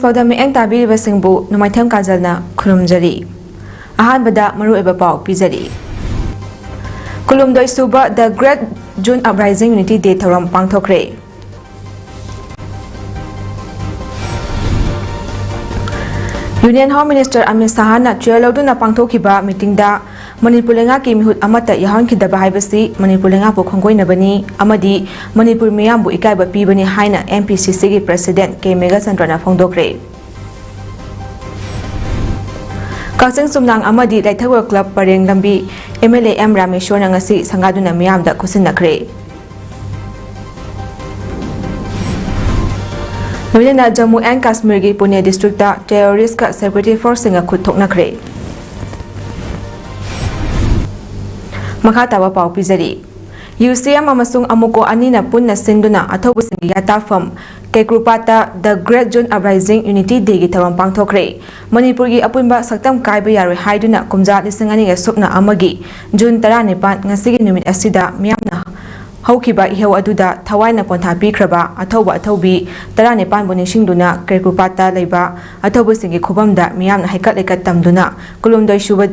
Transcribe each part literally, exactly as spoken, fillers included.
ꯄꯥꯎꯗꯝ ꯃꯤꯠꯌꯦꯡ ꯇꯥꯕꯤꯔꯤꯕꯁꯤꯡꯕꯨ ꯅꯣꯡꯃꯥꯏꯊꯦꯝ ꯀꯥꯖꯜꯅ ꯈꯨꯔꯨꯝꯖꯔꯤ꯫ ꯑꯍꯥꯟꯕꯗ ꯃꯔꯨꯑꯣꯏꯕ ꯄꯥꯎ ꯄꯤꯖꯔꯤ꯫ ꯀꯨꯟꯍꯨꯝꯗꯣꯏ ꯁꯨꯕ The Great June Uprising Unity Day ꯊꯧꯔꯝ ꯄꯥꯡꯊꯣꯛꯈ꯭ꯔꯦ꯫ Union Home Minister ꯑꯃꯤꯠ ꯁꯍꯥꯅ ꯆꯤꯌꯔ ꯂꯧꯗꯨꯅ ꯄꯥꯡꯊꯣꯛꯈꯤꯕ ꯃꯤꯇꯤꯡꯗ ꯃꯅꯤꯄꯨꯔ ꯂꯩꯉꯥꯛꯀꯤ ꯃꯤꯍꯨꯠ ꯑꯃꯠꯇ ꯌꯥꯎꯍꯟꯈꯤꯗꯕ ꯍꯥꯏꯕꯁꯤ ꯃꯅꯤꯄꯨꯔ ꯂꯩꯉꯥꯛꯄꯨ ꯈꯣꯡꯒꯣꯏꯅꯕꯅꯤ ꯑꯃꯗꯤ ꯃꯅꯤꯄꯨꯔ ꯃꯤꯌꯥꯝꯕꯨ ꯏꯀꯥꯏꯕ ꯄꯤꯕꯅꯤ ꯍꯥꯏꯅ M P C C ꯒꯤ President ꯀꯦ ꯃꯦꯘꯆꯟꯗ꯭ꯔꯅ ꯐꯣꯡꯗꯣꯛꯈ꯭ꯔꯦ꯫ ꯀꯛꯆꯤꯡ ꯆꯨꯝꯅꯥꯡ ꯑꯃꯗꯤ ꯂꯩꯊꯛꯋ ꯀ꯭ꯂꯕ ꯄꯔꯦꯡ ꯂꯝꯕꯤ M L A M ꯔꯥꯃꯦꯁ꯭ꯋꯔꯅ ꯉꯁꯤ ꯁꯪꯒꯥꯗꯨꯅ ꯃꯤꯌꯥꯝꯗ ꯈꯨꯠꯁꯤꯟꯅꯈ꯭ꯔꯦ꯫ ꯂꯣꯏꯅꯅ ꯖꯝꯃꯨ ꯑꯦꯟ ꯀꯥꯁꯃꯤꯔꯒꯤ ꯄꯨꯅꯦ ꯗꯤꯁꯇ꯭ꯔꯤꯛꯇ ꯇꯦꯔꯣꯔꯤꯁꯀ ꯁꯦꯀ꯭ꯌꯨꯔꯤꯇꯤ ꯐꯣꯔꯁꯁꯤꯡꯒ ꯈꯨꯠ ꯊꯣꯛꯅꯈ꯭ꯔꯦ꯫ ꯃꯈꯥ ꯇꯥꯕ ꯄꯥꯎ ꯄꯤꯖꯔꯤ꯫ U C M ꯑꯃꯁꯨꯡ ꯑꯃꯨꯀꯣ ꯑꯅꯤꯅ ꯄꯨꯟꯅ ꯁꯤꯟꯗꯨꯅ ꯑꯊꯧꯕꯁꯤꯡꯒꯤ ꯌꯥꯇꯥꯐꯝ ꯀꯦꯀ꯭ꯔꯨꯄꯥꯠꯇ The Great June Uprising Unity Day ꯒꯤ ꯊꯧꯔꯝ ꯄꯥꯡꯊꯣꯛꯈ꯭ꯔꯦ꯫ ꯃꯅꯤꯄꯨꯔꯒꯤ ꯑꯄꯨꯟꯕ ꯁꯛꯇꯝ ꯀꯥꯏꯕ ꯌꯥꯔꯣꯏ ꯍꯥꯏꯗꯨꯅ ꯀꯨꯝꯖꯥ ꯂꯤꯁꯤꯡ ꯑꯅꯤꯒ ꯁꯨꯞꯅ ꯑꯃꯒꯤ ꯖꯨꯟ ꯇꯔꯥꯅꯤꯄꯥꯟ ꯉꯁꯤꯒꯤ ꯅꯨꯃꯤꯠ ꯑꯁꯤꯗ ꯃꯤꯌꯥꯝꯅ ꯍꯧꯈꯤꯕ ꯏꯍꯧ ꯑꯗꯨꯗ ꯊꯋꯥꯏꯅ ꯄꯣꯟꯊꯥ ꯄꯤꯈ꯭ꯔꯕ ꯑꯊꯧꯕ ꯑꯊꯧꯕꯤ ꯇꯔꯥꯅꯤꯄꯥꯟꯕꯨ ꯅꯤꯡꯁꯤꯡꯗꯨꯅ ꯀꯦꯀ꯭ꯔꯨꯄꯥꯠꯇ ꯂꯩꯕ ꯑꯊꯧꯕꯁꯤꯡꯒꯤ ꯈꯨꯕꯝꯗ ꯃꯤꯌꯥꯝꯅ ꯍꯩꯀꯠ ꯂꯩꯀꯠ ꯇꯝꯗꯨꯅ ꯀꯨꯟꯍꯨꯝꯗꯣꯏ ꯁꯨꯕ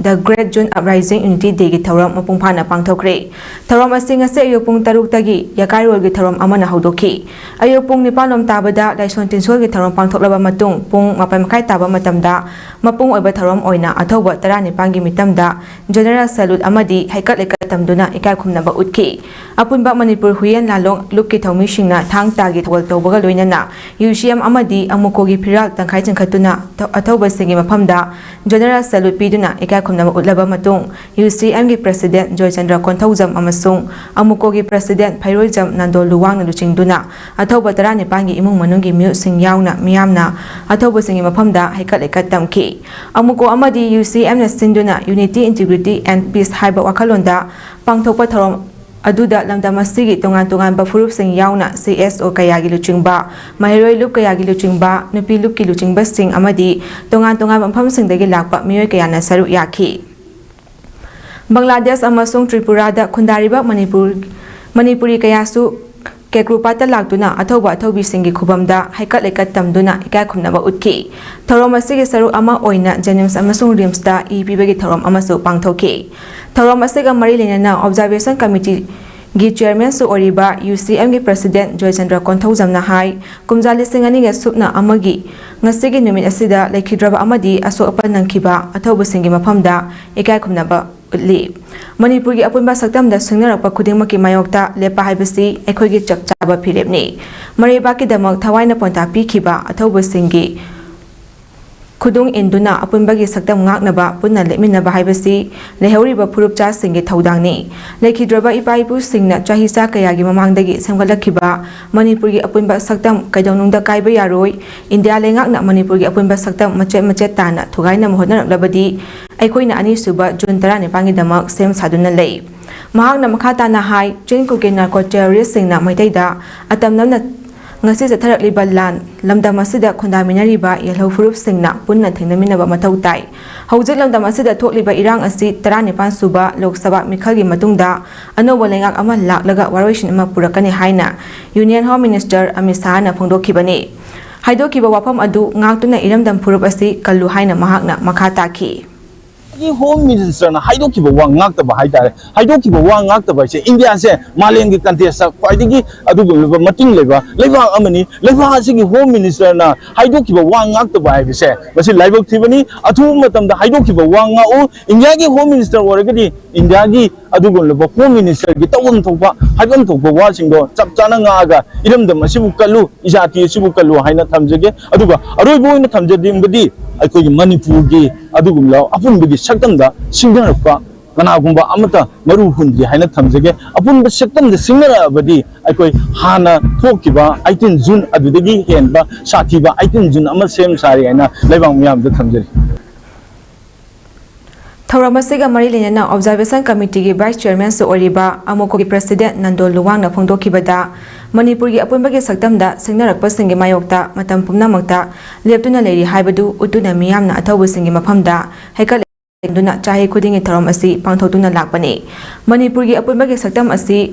The Great June Uprising Unity Day ꯒꯤ ꯊꯧꯔꯝ ꯃꯄꯨꯡ ꯐꯥꯅ ꯄꯥꯡꯊꯣꯛꯈ꯭ꯔꯦ꯫ ꯊꯧꯔꯝ ꯑꯁꯤ ꯉꯁꯤ ꯑꯌꯨꯛ ꯄꯨꯡ ꯇꯔꯨꯛꯇꯒꯤ ꯌꯥꯀꯥꯏꯔꯣꯜꯒꯤ ꯊꯧꯔꯝ ꯑꯃꯅ ꯍꯧꯗꯣꯛꯈꯤ꯫ ꯑꯌꯨꯛ ꯄꯨꯡ ꯅꯤꯄꯥꯟ ꯂꯣꯝ ꯇꯥꯕꯗ ꯂꯥꯏꯁꯣꯟ ꯇꯤꯟꯁꯣꯜꯒꯤ ꯊꯧꯔꯝ ꯄꯥꯡꯊꯣꯛꯂꯕ ꯃꯇꯨꯡ, ꯄꯨꯡ ꯃꯥꯄꯟ ꯃꯈꯥꯏ ꯇꯥꯕ ꯃꯇꯝꯗ ꯃꯄꯨꯡ ꯑꯣꯏꯕ ꯊꯧꯔꯝ ꯑꯣꯏꯅ ꯑꯊꯧꯕ ꯇꯔꯥꯅꯤꯄꯥꯟꯒꯤ ꯃꯤꯇꯝꯗ General Salute ꯑꯃꯗꯤ ꯍꯩꯀꯠ ꯂꯩꯀꯠ ꯇꯝꯗꯨꯅ ꯏꯀꯥꯏ ꯈꯨꯝꯅꯕ ꯎꯠꯈꯤ꯫ ꯑꯄꯨꯟꯕ ꯃꯅꯤꯄꯨꯔ ꯍꯨꯏꯌꯦꯟ ꯂꯥꯂꯣꯡ ꯂꯨꯞꯀꯤ ꯊꯧꯃꯤꯁꯤꯡꯅ ꯊꯥꯡ ꯇꯥꯒꯤ ꯊꯧꯒꯜ ꯇꯧꯕꯒ ꯂꯣꯏꯅꯅ U C M ꯑꯃꯗꯤ ꯑꯃꯨꯀꯣꯒꯤ ꯐꯤꯔꯥꯜ ꯇꯪꯈꯥꯏ ꯆꯤꯡꯈꯠꯇꯨꯅ ꯊꯧ-, ꯑꯊꯧꯕꯁꯤꯡꯒꯤ ꯃꯐꯝꯗ General Salute ꯄꯤꯗꯨꯅ ꯏꯀꯥꯏ ꯈꯨꯝꯅꯕ ꯎꯠꯂꯕ ꯃꯇꯨꯡ, U C M ꯒꯤ President ꯖꯣꯏꯆꯟꯗ꯭ꯔ ꯀꯣꯟꯊꯧꯖꯝ ꯑꯃꯁꯨꯡ ꯑꯃꯨꯀꯣꯒꯤ President ꯐꯩꯔꯣꯏꯖꯝ ꯅꯟꯗꯣ ꯂꯨꯋꯥꯡꯅ ꯂꯨꯆꯤꯡꯗꯨꯅ ꯑꯊꯧꯕ ꯇꯔꯥꯅꯤꯄꯥꯟꯒꯤ ꯏꯃꯨꯡ ꯃꯅꯨꯡꯒꯤ ꯃꯤꯍꯨꯠꯁꯤꯡ ꯌꯥꯎꯅ ꯃꯤꯌꯥꯝꯅ ꯑꯊꯧꯕꯁꯤꯡꯒꯤ ꯃꯐꯝꯗ ꯍꯩꯀꯠ ꯂꯩꯀꯠ ꯇꯝꯈꯤ꯫ ꯑꯃꯨꯀꯣ ꯑꯃꯗꯤ U C M ꯅ ꯁꯤꯟꯗꯨꯅ Unity, Integrity and Peace ꯍꯥꯏꯕ ꯋꯥꯈꯜꯂꯣꯟꯗ ꯄꯥꯡꯊꯣꯛꯄ ꯊꯧꯔꯝ ꯑꯗꯨꯗ ꯂꯝꯗꯝ ꯑꯁꯤꯒꯤ ꯇꯣꯉꯥꯟ ꯇꯣꯉꯥꯟꯕ ꯐꯨꯔꯨꯞꯁꯤꯡ ꯌꯥꯎꯅ C S O ꯀꯌꯥꯒꯤ ꯂꯨꯆꯤꯡꯕ, ꯃꯍꯩꯔꯣꯏ ꯂꯨꯞ ꯀꯌꯥꯒꯤ ꯂꯨꯆꯤꯡꯕ, ꯅꯨꯄꯤ ꯂꯨꯞꯀꯤ ꯂꯨꯆꯤꯡꯕꯁꯤꯡ ꯑꯃꯗꯤ ꯇꯣꯉꯥꯟ ꯇꯣꯉꯥꯟꯕ ꯃꯐꯝꯁꯤꯡꯗꯒꯤ ꯂꯥꯛꯄ ꯃꯤꯑꯣꯏ ꯀꯌꯥꯅ ꯁꯔꯨꯛ ꯌꯥꯈꯤ꯫ ꯕꯪꯒ꯭ꯂꯥꯗꯦꯁ ꯑꯃꯁꯨꯡ ꯇ꯭ꯔꯤꯄꯨꯔꯥꯗ ꯈꯨꯟꯗꯥꯔꯤꯕ ꯃꯅꯤꯄꯨꯔ, ꯃꯅꯤꯄꯨꯔꯤ ꯀꯌꯥꯁꯨ ꯀꯦꯀ꯭ꯔꯨꯄꯥꯠꯇ ꯂꯥꯛꯇꯨꯅ ꯑꯊꯧꯕ ꯑꯊꯧꯕꯤꯁꯤꯡꯒꯤ ꯈꯨꯕꯝꯗ ꯍꯩꯀꯠ ꯂꯩꯀꯠ ꯇꯝꯗꯨꯅ ꯏꯀꯥꯏ ꯈꯨꯝꯅꯕ ꯎꯠꯈꯤ꯫ ꯊꯧꯔꯝ ꯑꯁꯤꯒꯤ ꯁꯔꯨꯛ ꯑꯃ ꯑꯣꯏꯅ JNIMS ꯑꯃꯁꯨꯡ RIMSꯇ ꯏ ꯄꯤꯕꯒꯤ ꯊꯧꯔꯝ ꯑꯃꯁꯨ ꯄꯥꯡꯊꯣꯛꯈꯤ꯫ ꯊꯧꯔꯝ ꯑꯁꯤꯒ ꯃꯔꯤ ꯂꯩꯅꯅ Observation Committeeꯒꯤ Chairmanꯁꯨ ꯑꯣꯏꯔꯤꯕ UCMꯒꯤ President ꯖꯣꯏꯆꯟꯗ꯭ꯔ ꯀꯣꯟꯊꯧꯖꯝꯅ ꯍꯥꯏ, ꯀꯨꯝꯖꯥ ꯂꯤꯁꯤꯡ ꯑꯅꯤꯒ ꯁꯨꯞꯅ ꯑꯃꯒꯤ ꯉꯁꯤꯒꯤ ꯅꯨꯃꯤꯠ ꯑꯁꯤꯗ ꯂꯩꯈꯤꯗ꯭ꯔꯕ ꯑꯃꯗꯤ ꯑꯁꯣꯛ ꯑꯄꯟ ꯅꯪꯈꯤꯕ ꯑꯊꯧꯕꯁꯤꯡꯒꯤ ꯃꯐꯝꯗ ꯏꯀꯥꯏ ꯈꯨꯝꯅꯕ ꯎꯠꯂꯤ꯫ ꯃꯅꯤꯄꯨꯔꯒꯤ ꯑꯄꯨꯟꯕ ꯁꯛꯇꯝꯗ ꯁꯤꯡꯅꯔꯛꯄ ꯈꯨꯗꯤꯡꯃꯛꯀꯤ ꯃꯥꯌꯣꯛꯇ ꯂꯦꯞꯄ ꯍꯥꯏꯕꯁꯤ ꯑꯩꯈꯣꯏꯒꯤ ꯆꯞ ꯆꯥꯕ ꯐꯤꯔꯦꯞꯅꯤ꯫ ꯃꯔꯩꯕꯥꯛꯀꯤꯗꯃꯛ ꯊꯋꯥꯏꯅ ꯄꯣꯟꯊꯥ ꯄꯤꯈꯤꯕ ꯑꯊꯧꯕꯁꯤꯡꯒꯤ ꯈꯨꯗꯨꯡ ꯏꯟꯗꯨꯅ ꯑꯄꯨꯟꯕꯒꯤ ꯁꯛꯇꯝ ꯉꯥꯛꯅꯕ ꯄꯨꯟꯅ ꯂꯦꯞꯃꯤꯟꯅꯕ ꯍꯥꯏꯕꯁꯤ ꯂꯩꯍꯧꯔꯤꯕ ꯐꯨꯔꯨꯞꯆꯥꯁꯤꯡꯒꯤ ꯊꯧꯗꯥꯡꯅꯤ꯫ ꯂꯩꯈꯤꯗ꯭ꯔꯕ ꯏꯄꯥ ꯏꯄꯨꯁꯤꯡꯅ ꯆꯍꯤ ꯆꯥ ꯀꯌꯥꯒꯤ ꯃꯃꯥꯡꯗꯒꯤ ꯁꯦꯝꯒꯠꯂꯛꯈꯤꯕ ꯃꯅꯤꯄꯨꯔꯒꯤ ꯑꯄꯨꯟꯕ ꯁꯛꯇꯝ ꯀꯩꯗꯧꯅꯨꯡꯗ ꯀꯥꯏꯕ ꯌꯥꯔꯣꯏ꯫ ꯏꯟꯗꯤꯌꯥ ꯂꯩꯉꯥꯛꯅ ꯃꯅꯤꯄꯨꯔꯒꯤ ꯑꯄꯨꯟꯕ ꯁꯛꯇꯝ ꯃꯆꯦꯠ ꯃꯆꯦꯠ ꯇꯥꯅ ꯊꯨꯒꯥꯏꯅꯕ ꯍꯣꯠꯅꯔꯛꯂꯕꯗꯤ ꯑꯩꯈꯣꯏꯅ ꯑꯅꯤꯁꯨꯕ ꯖꯨꯟ ꯇꯔꯥꯅꯤꯄꯥꯟꯒꯤꯗꯃꯛ ꯁꯦꯝ ꯁꯥꯗꯨꯅ ꯂꯩ꯫ ꯃꯍꯥꯛꯅ ꯃꯈꯥ ꯇꯥꯅ ꯍꯥꯏ, ꯆꯤꯟ ꯀꯨꯀꯤ ꯅꯥꯔꯀꯣ ꯇꯦꯔꯣꯔꯤꯁꯁꯤꯡꯅ ꯃꯩꯇꯩꯗ ꯑꯇꯝꯅꯅ ꯉꯁꯤ ꯆꯠꯊꯔꯛꯂꯤꯕ ꯂꯥꯟ ꯂꯝꯗꯝ ꯑꯁꯤꯗ ꯈꯨꯟꯗꯥꯃꯤꯟꯅꯔꯤꯕ ꯌꯦꯜꯍꯧ ꯐꯨꯔꯨꯞꯁꯤꯡꯅ ꯄꯨꯟꯅ ꯊꯦꯡꯅꯃꯤꯟꯅꯕ ꯃꯊꯧ ꯇꯥꯏ꯫ ꯍꯧꯖꯤꯛ ꯂꯝꯗꯝ ꯑꯁꯤꯗ ꯊꯣꯛꯂꯤꯕ ꯏꯔꯥꯡ ꯑꯁꯤ ꯇꯔꯥꯅꯤꯄꯥꯟ ꯁꯨꯕ ꯂꯣꯛ ꯁꯚꯥ ꯃꯤꯈꯜꯒꯤ ꯃꯇꯨꯡꯗ ꯑꯅꯧꯕ ꯂꯩꯉꯥꯛ ꯑꯃ ꯂꯥꯛꯂꯒ ꯋꯥꯔꯣꯏꯁꯤꯟ ꯑꯃ ꯄꯨꯔꯛꯀꯅꯤ ꯍꯥꯏꯅ Union Home Minister ꯑꯃꯤꯠ ꯁꯥꯍꯅ ꯐꯣꯡꯗꯣꯛꯈꯤꯕꯅꯤ꯫ ꯍꯥꯏꯗꯣꯛꯈꯤꯕ ꯋꯥꯐꯝ ꯑꯗꯨ ꯉꯥꯛꯇꯨꯅ ꯏꯔꯝꯗꯝ ꯐꯨꯔꯨꯞ ꯑꯁꯤ ꯀꯜꯂꯨ ꯍꯥꯏꯅ ꯃꯍꯥꯛꯅ ꯃꯈꯥ ꯇꯥꯈꯤ꯫ ꯍꯣꯝ ꯃꯤꯅꯤꯁꯇꯔꯅ ꯍꯥꯏꯗꯣꯛꯈꯤꯕ ꯋꯥ ꯉꯥꯛꯇꯕ ꯍꯥꯏꯇꯥꯔꯦ꯫ ꯍꯥꯏꯗꯣꯛꯈꯤꯕ ꯋꯥ ꯉꯥꯛꯇꯕ ꯍꯥꯏꯁꯦ ꯏꯟꯗꯤꯌꯥꯁꯦ ꯃꯥꯂꯦꯝꯒꯤ ꯀꯟꯇꯦꯁꯇ ꯈ꯭ꯋꯥꯏꯗꯒꯤ ꯑꯗꯨꯒꯨꯝꯂꯕ ꯃꯇꯤꯡ ꯂꯩꯕ ꯂꯩꯕꯥꯛ ꯑꯃꯅꯤ꯫ ꯂꯩꯕꯥꯛ ꯑꯁꯤꯒꯤ ꯍꯣꯝ ꯃꯤꯅꯤꯁꯇꯔꯅ ꯍꯥꯏꯗꯣꯛꯈꯤꯕ ꯋꯥ ꯉꯥꯛꯇꯕ ꯍꯥꯏꯕꯁꯦ ꯃꯁꯤ ꯂꯥꯏꯕꯛ ꯊꯤꯕꯅꯤ꯫ ꯑꯊꯨꯕ ꯃꯇꯝꯗ ꯍꯥꯏꯗꯣꯛꯈꯤꯕ ꯋꯥ ꯉꯥꯛꯎ꯫ ꯏꯟꯗꯤꯌꯥꯒꯤ ꯍꯣꯝ ꯃꯤꯅꯤꯁꯇꯔ ꯑꯣꯏꯔꯒꯗꯤ ꯏꯟꯗꯤꯌꯥꯒꯤ ꯑꯗꯨꯒꯨꯝꯂꯕ ꯍꯣꯝ ꯃꯤꯅꯤꯁꯇꯔꯒꯤ ꯇꯧꯐꯝ ꯊꯣꯛꯄ ꯍꯥꯏꯐꯝ ꯊꯣꯛꯄ ꯋꯥꯁꯤꯡꯗꯣ ꯆꯞ ꯆꯥꯅ ꯉꯥꯛꯑꯒ ꯏꯔꯝꯗꯝ ꯑꯁꯤꯕꯨ ꯀꯜꯂꯨ, ꯏꯖꯥꯇꯤ ꯑꯁꯤꯕꯨ ꯀꯜꯂꯨ ꯍꯥꯏꯅ ꯊꯝꯖꯒꯦ꯫ ꯑꯗꯨꯒ ꯑꯔꯣꯏꯕ ꯑꯣꯏꯅ ꯊꯝꯖꯅꯤꯡꯕꯗꯤ ꯑꯩꯈꯣꯏꯒꯤ ꯃꯅꯤꯄꯨꯔꯒꯤ ꯑꯗꯨꯒꯨꯝꯂꯕ ꯑꯄꯨꯟꯕꯒꯤ ꯁꯛꯇꯝꯗ ꯁꯤꯡꯅꯔꯛꯄ ꯀꯅꯥꯒꯨꯝꯕ ꯑꯃꯠꯇ ꯃꯔꯨ ꯍꯨꯟꯗ꯭ꯔꯤ ꯍꯥꯏꯅ ꯊꯝꯖꯒꯦ꯫ ꯑꯄꯨꯟꯕ ꯁꯛꯇꯝꯗ ꯁꯤꯡꯅꯔꯛꯑꯕꯗꯤ ꯑꯩꯈꯣꯏ ꯍꯥꯟꯅ ꯊꯣꯛꯈꯤꯕ ꯑꯩꯇꯤꯟ ꯖꯨꯟ ꯑꯗꯨꯗꯒꯤ ꯍꯦꯟꯕ ꯁꯥꯊꯤꯕ ꯑꯩꯇꯤꯟ ꯖꯨꯟ ꯑꯃ ꯁꯦꯝ ꯁꯥꯔꯦ ꯍꯥꯏꯅ ꯂꯩꯕꯥꯛ ꯃꯤꯌꯥꯝꯗ ꯊꯝꯖꯔꯤ꯫ ꯊꯧꯔꯝ ꯑꯁꯤꯒ ꯃꯔꯤ ꯂꯩꯅꯅ Observation Committeeꯒꯤ Vice Chairmanꯁꯨ ꯑꯣꯏꯔꯤꯕ ꯑꯃꯣꯀꯣꯒꯤ President ꯅꯟꯗꯣ ꯂꯨꯋꯥꯡꯅ ꯐꯣꯡꯗꯣꯛꯈꯤꯕꯗ, ꯃꯅꯤꯄꯨꯔꯒꯤ ꯑꯄꯨꯟꯕꯒꯤ ꯁꯛꯇꯝꯗ ꯁꯤꯡꯅꯔꯛꯄꯁꯤꯡꯒꯤ ꯃꯥꯌꯣꯛꯇ ꯃꯇꯝ ꯄꯨꯝꯅꯃꯛꯇ ꯂꯦꯞꯇꯨꯅ ꯂꯩꯔꯤ ꯍꯥꯏꯕꯗꯨ ꯎꯠꯇꯨꯅ ꯃꯤꯌꯥꯝꯅ ꯑꯊꯧꯕꯁꯤꯡꯒꯤ ꯃꯐꯝꯗ ꯍꯩꯀꯠ ꯂꯩꯀꯠ ꯇꯧꯗꯨꯅ ꯆꯍꯤ ꯈꯨꯗꯤꯡꯒꯤ ꯊꯧꯔꯝ ꯑꯁꯤ ꯄꯥꯡꯊꯣꯛꯇꯨꯅ ꯂꯥꯛꯄꯅꯤ꯫ ꯃꯅꯤꯄꯨꯔꯒꯤ ꯑꯄꯨꯟꯕꯒꯤ ꯁꯛꯇꯝ ꯑꯁꯤ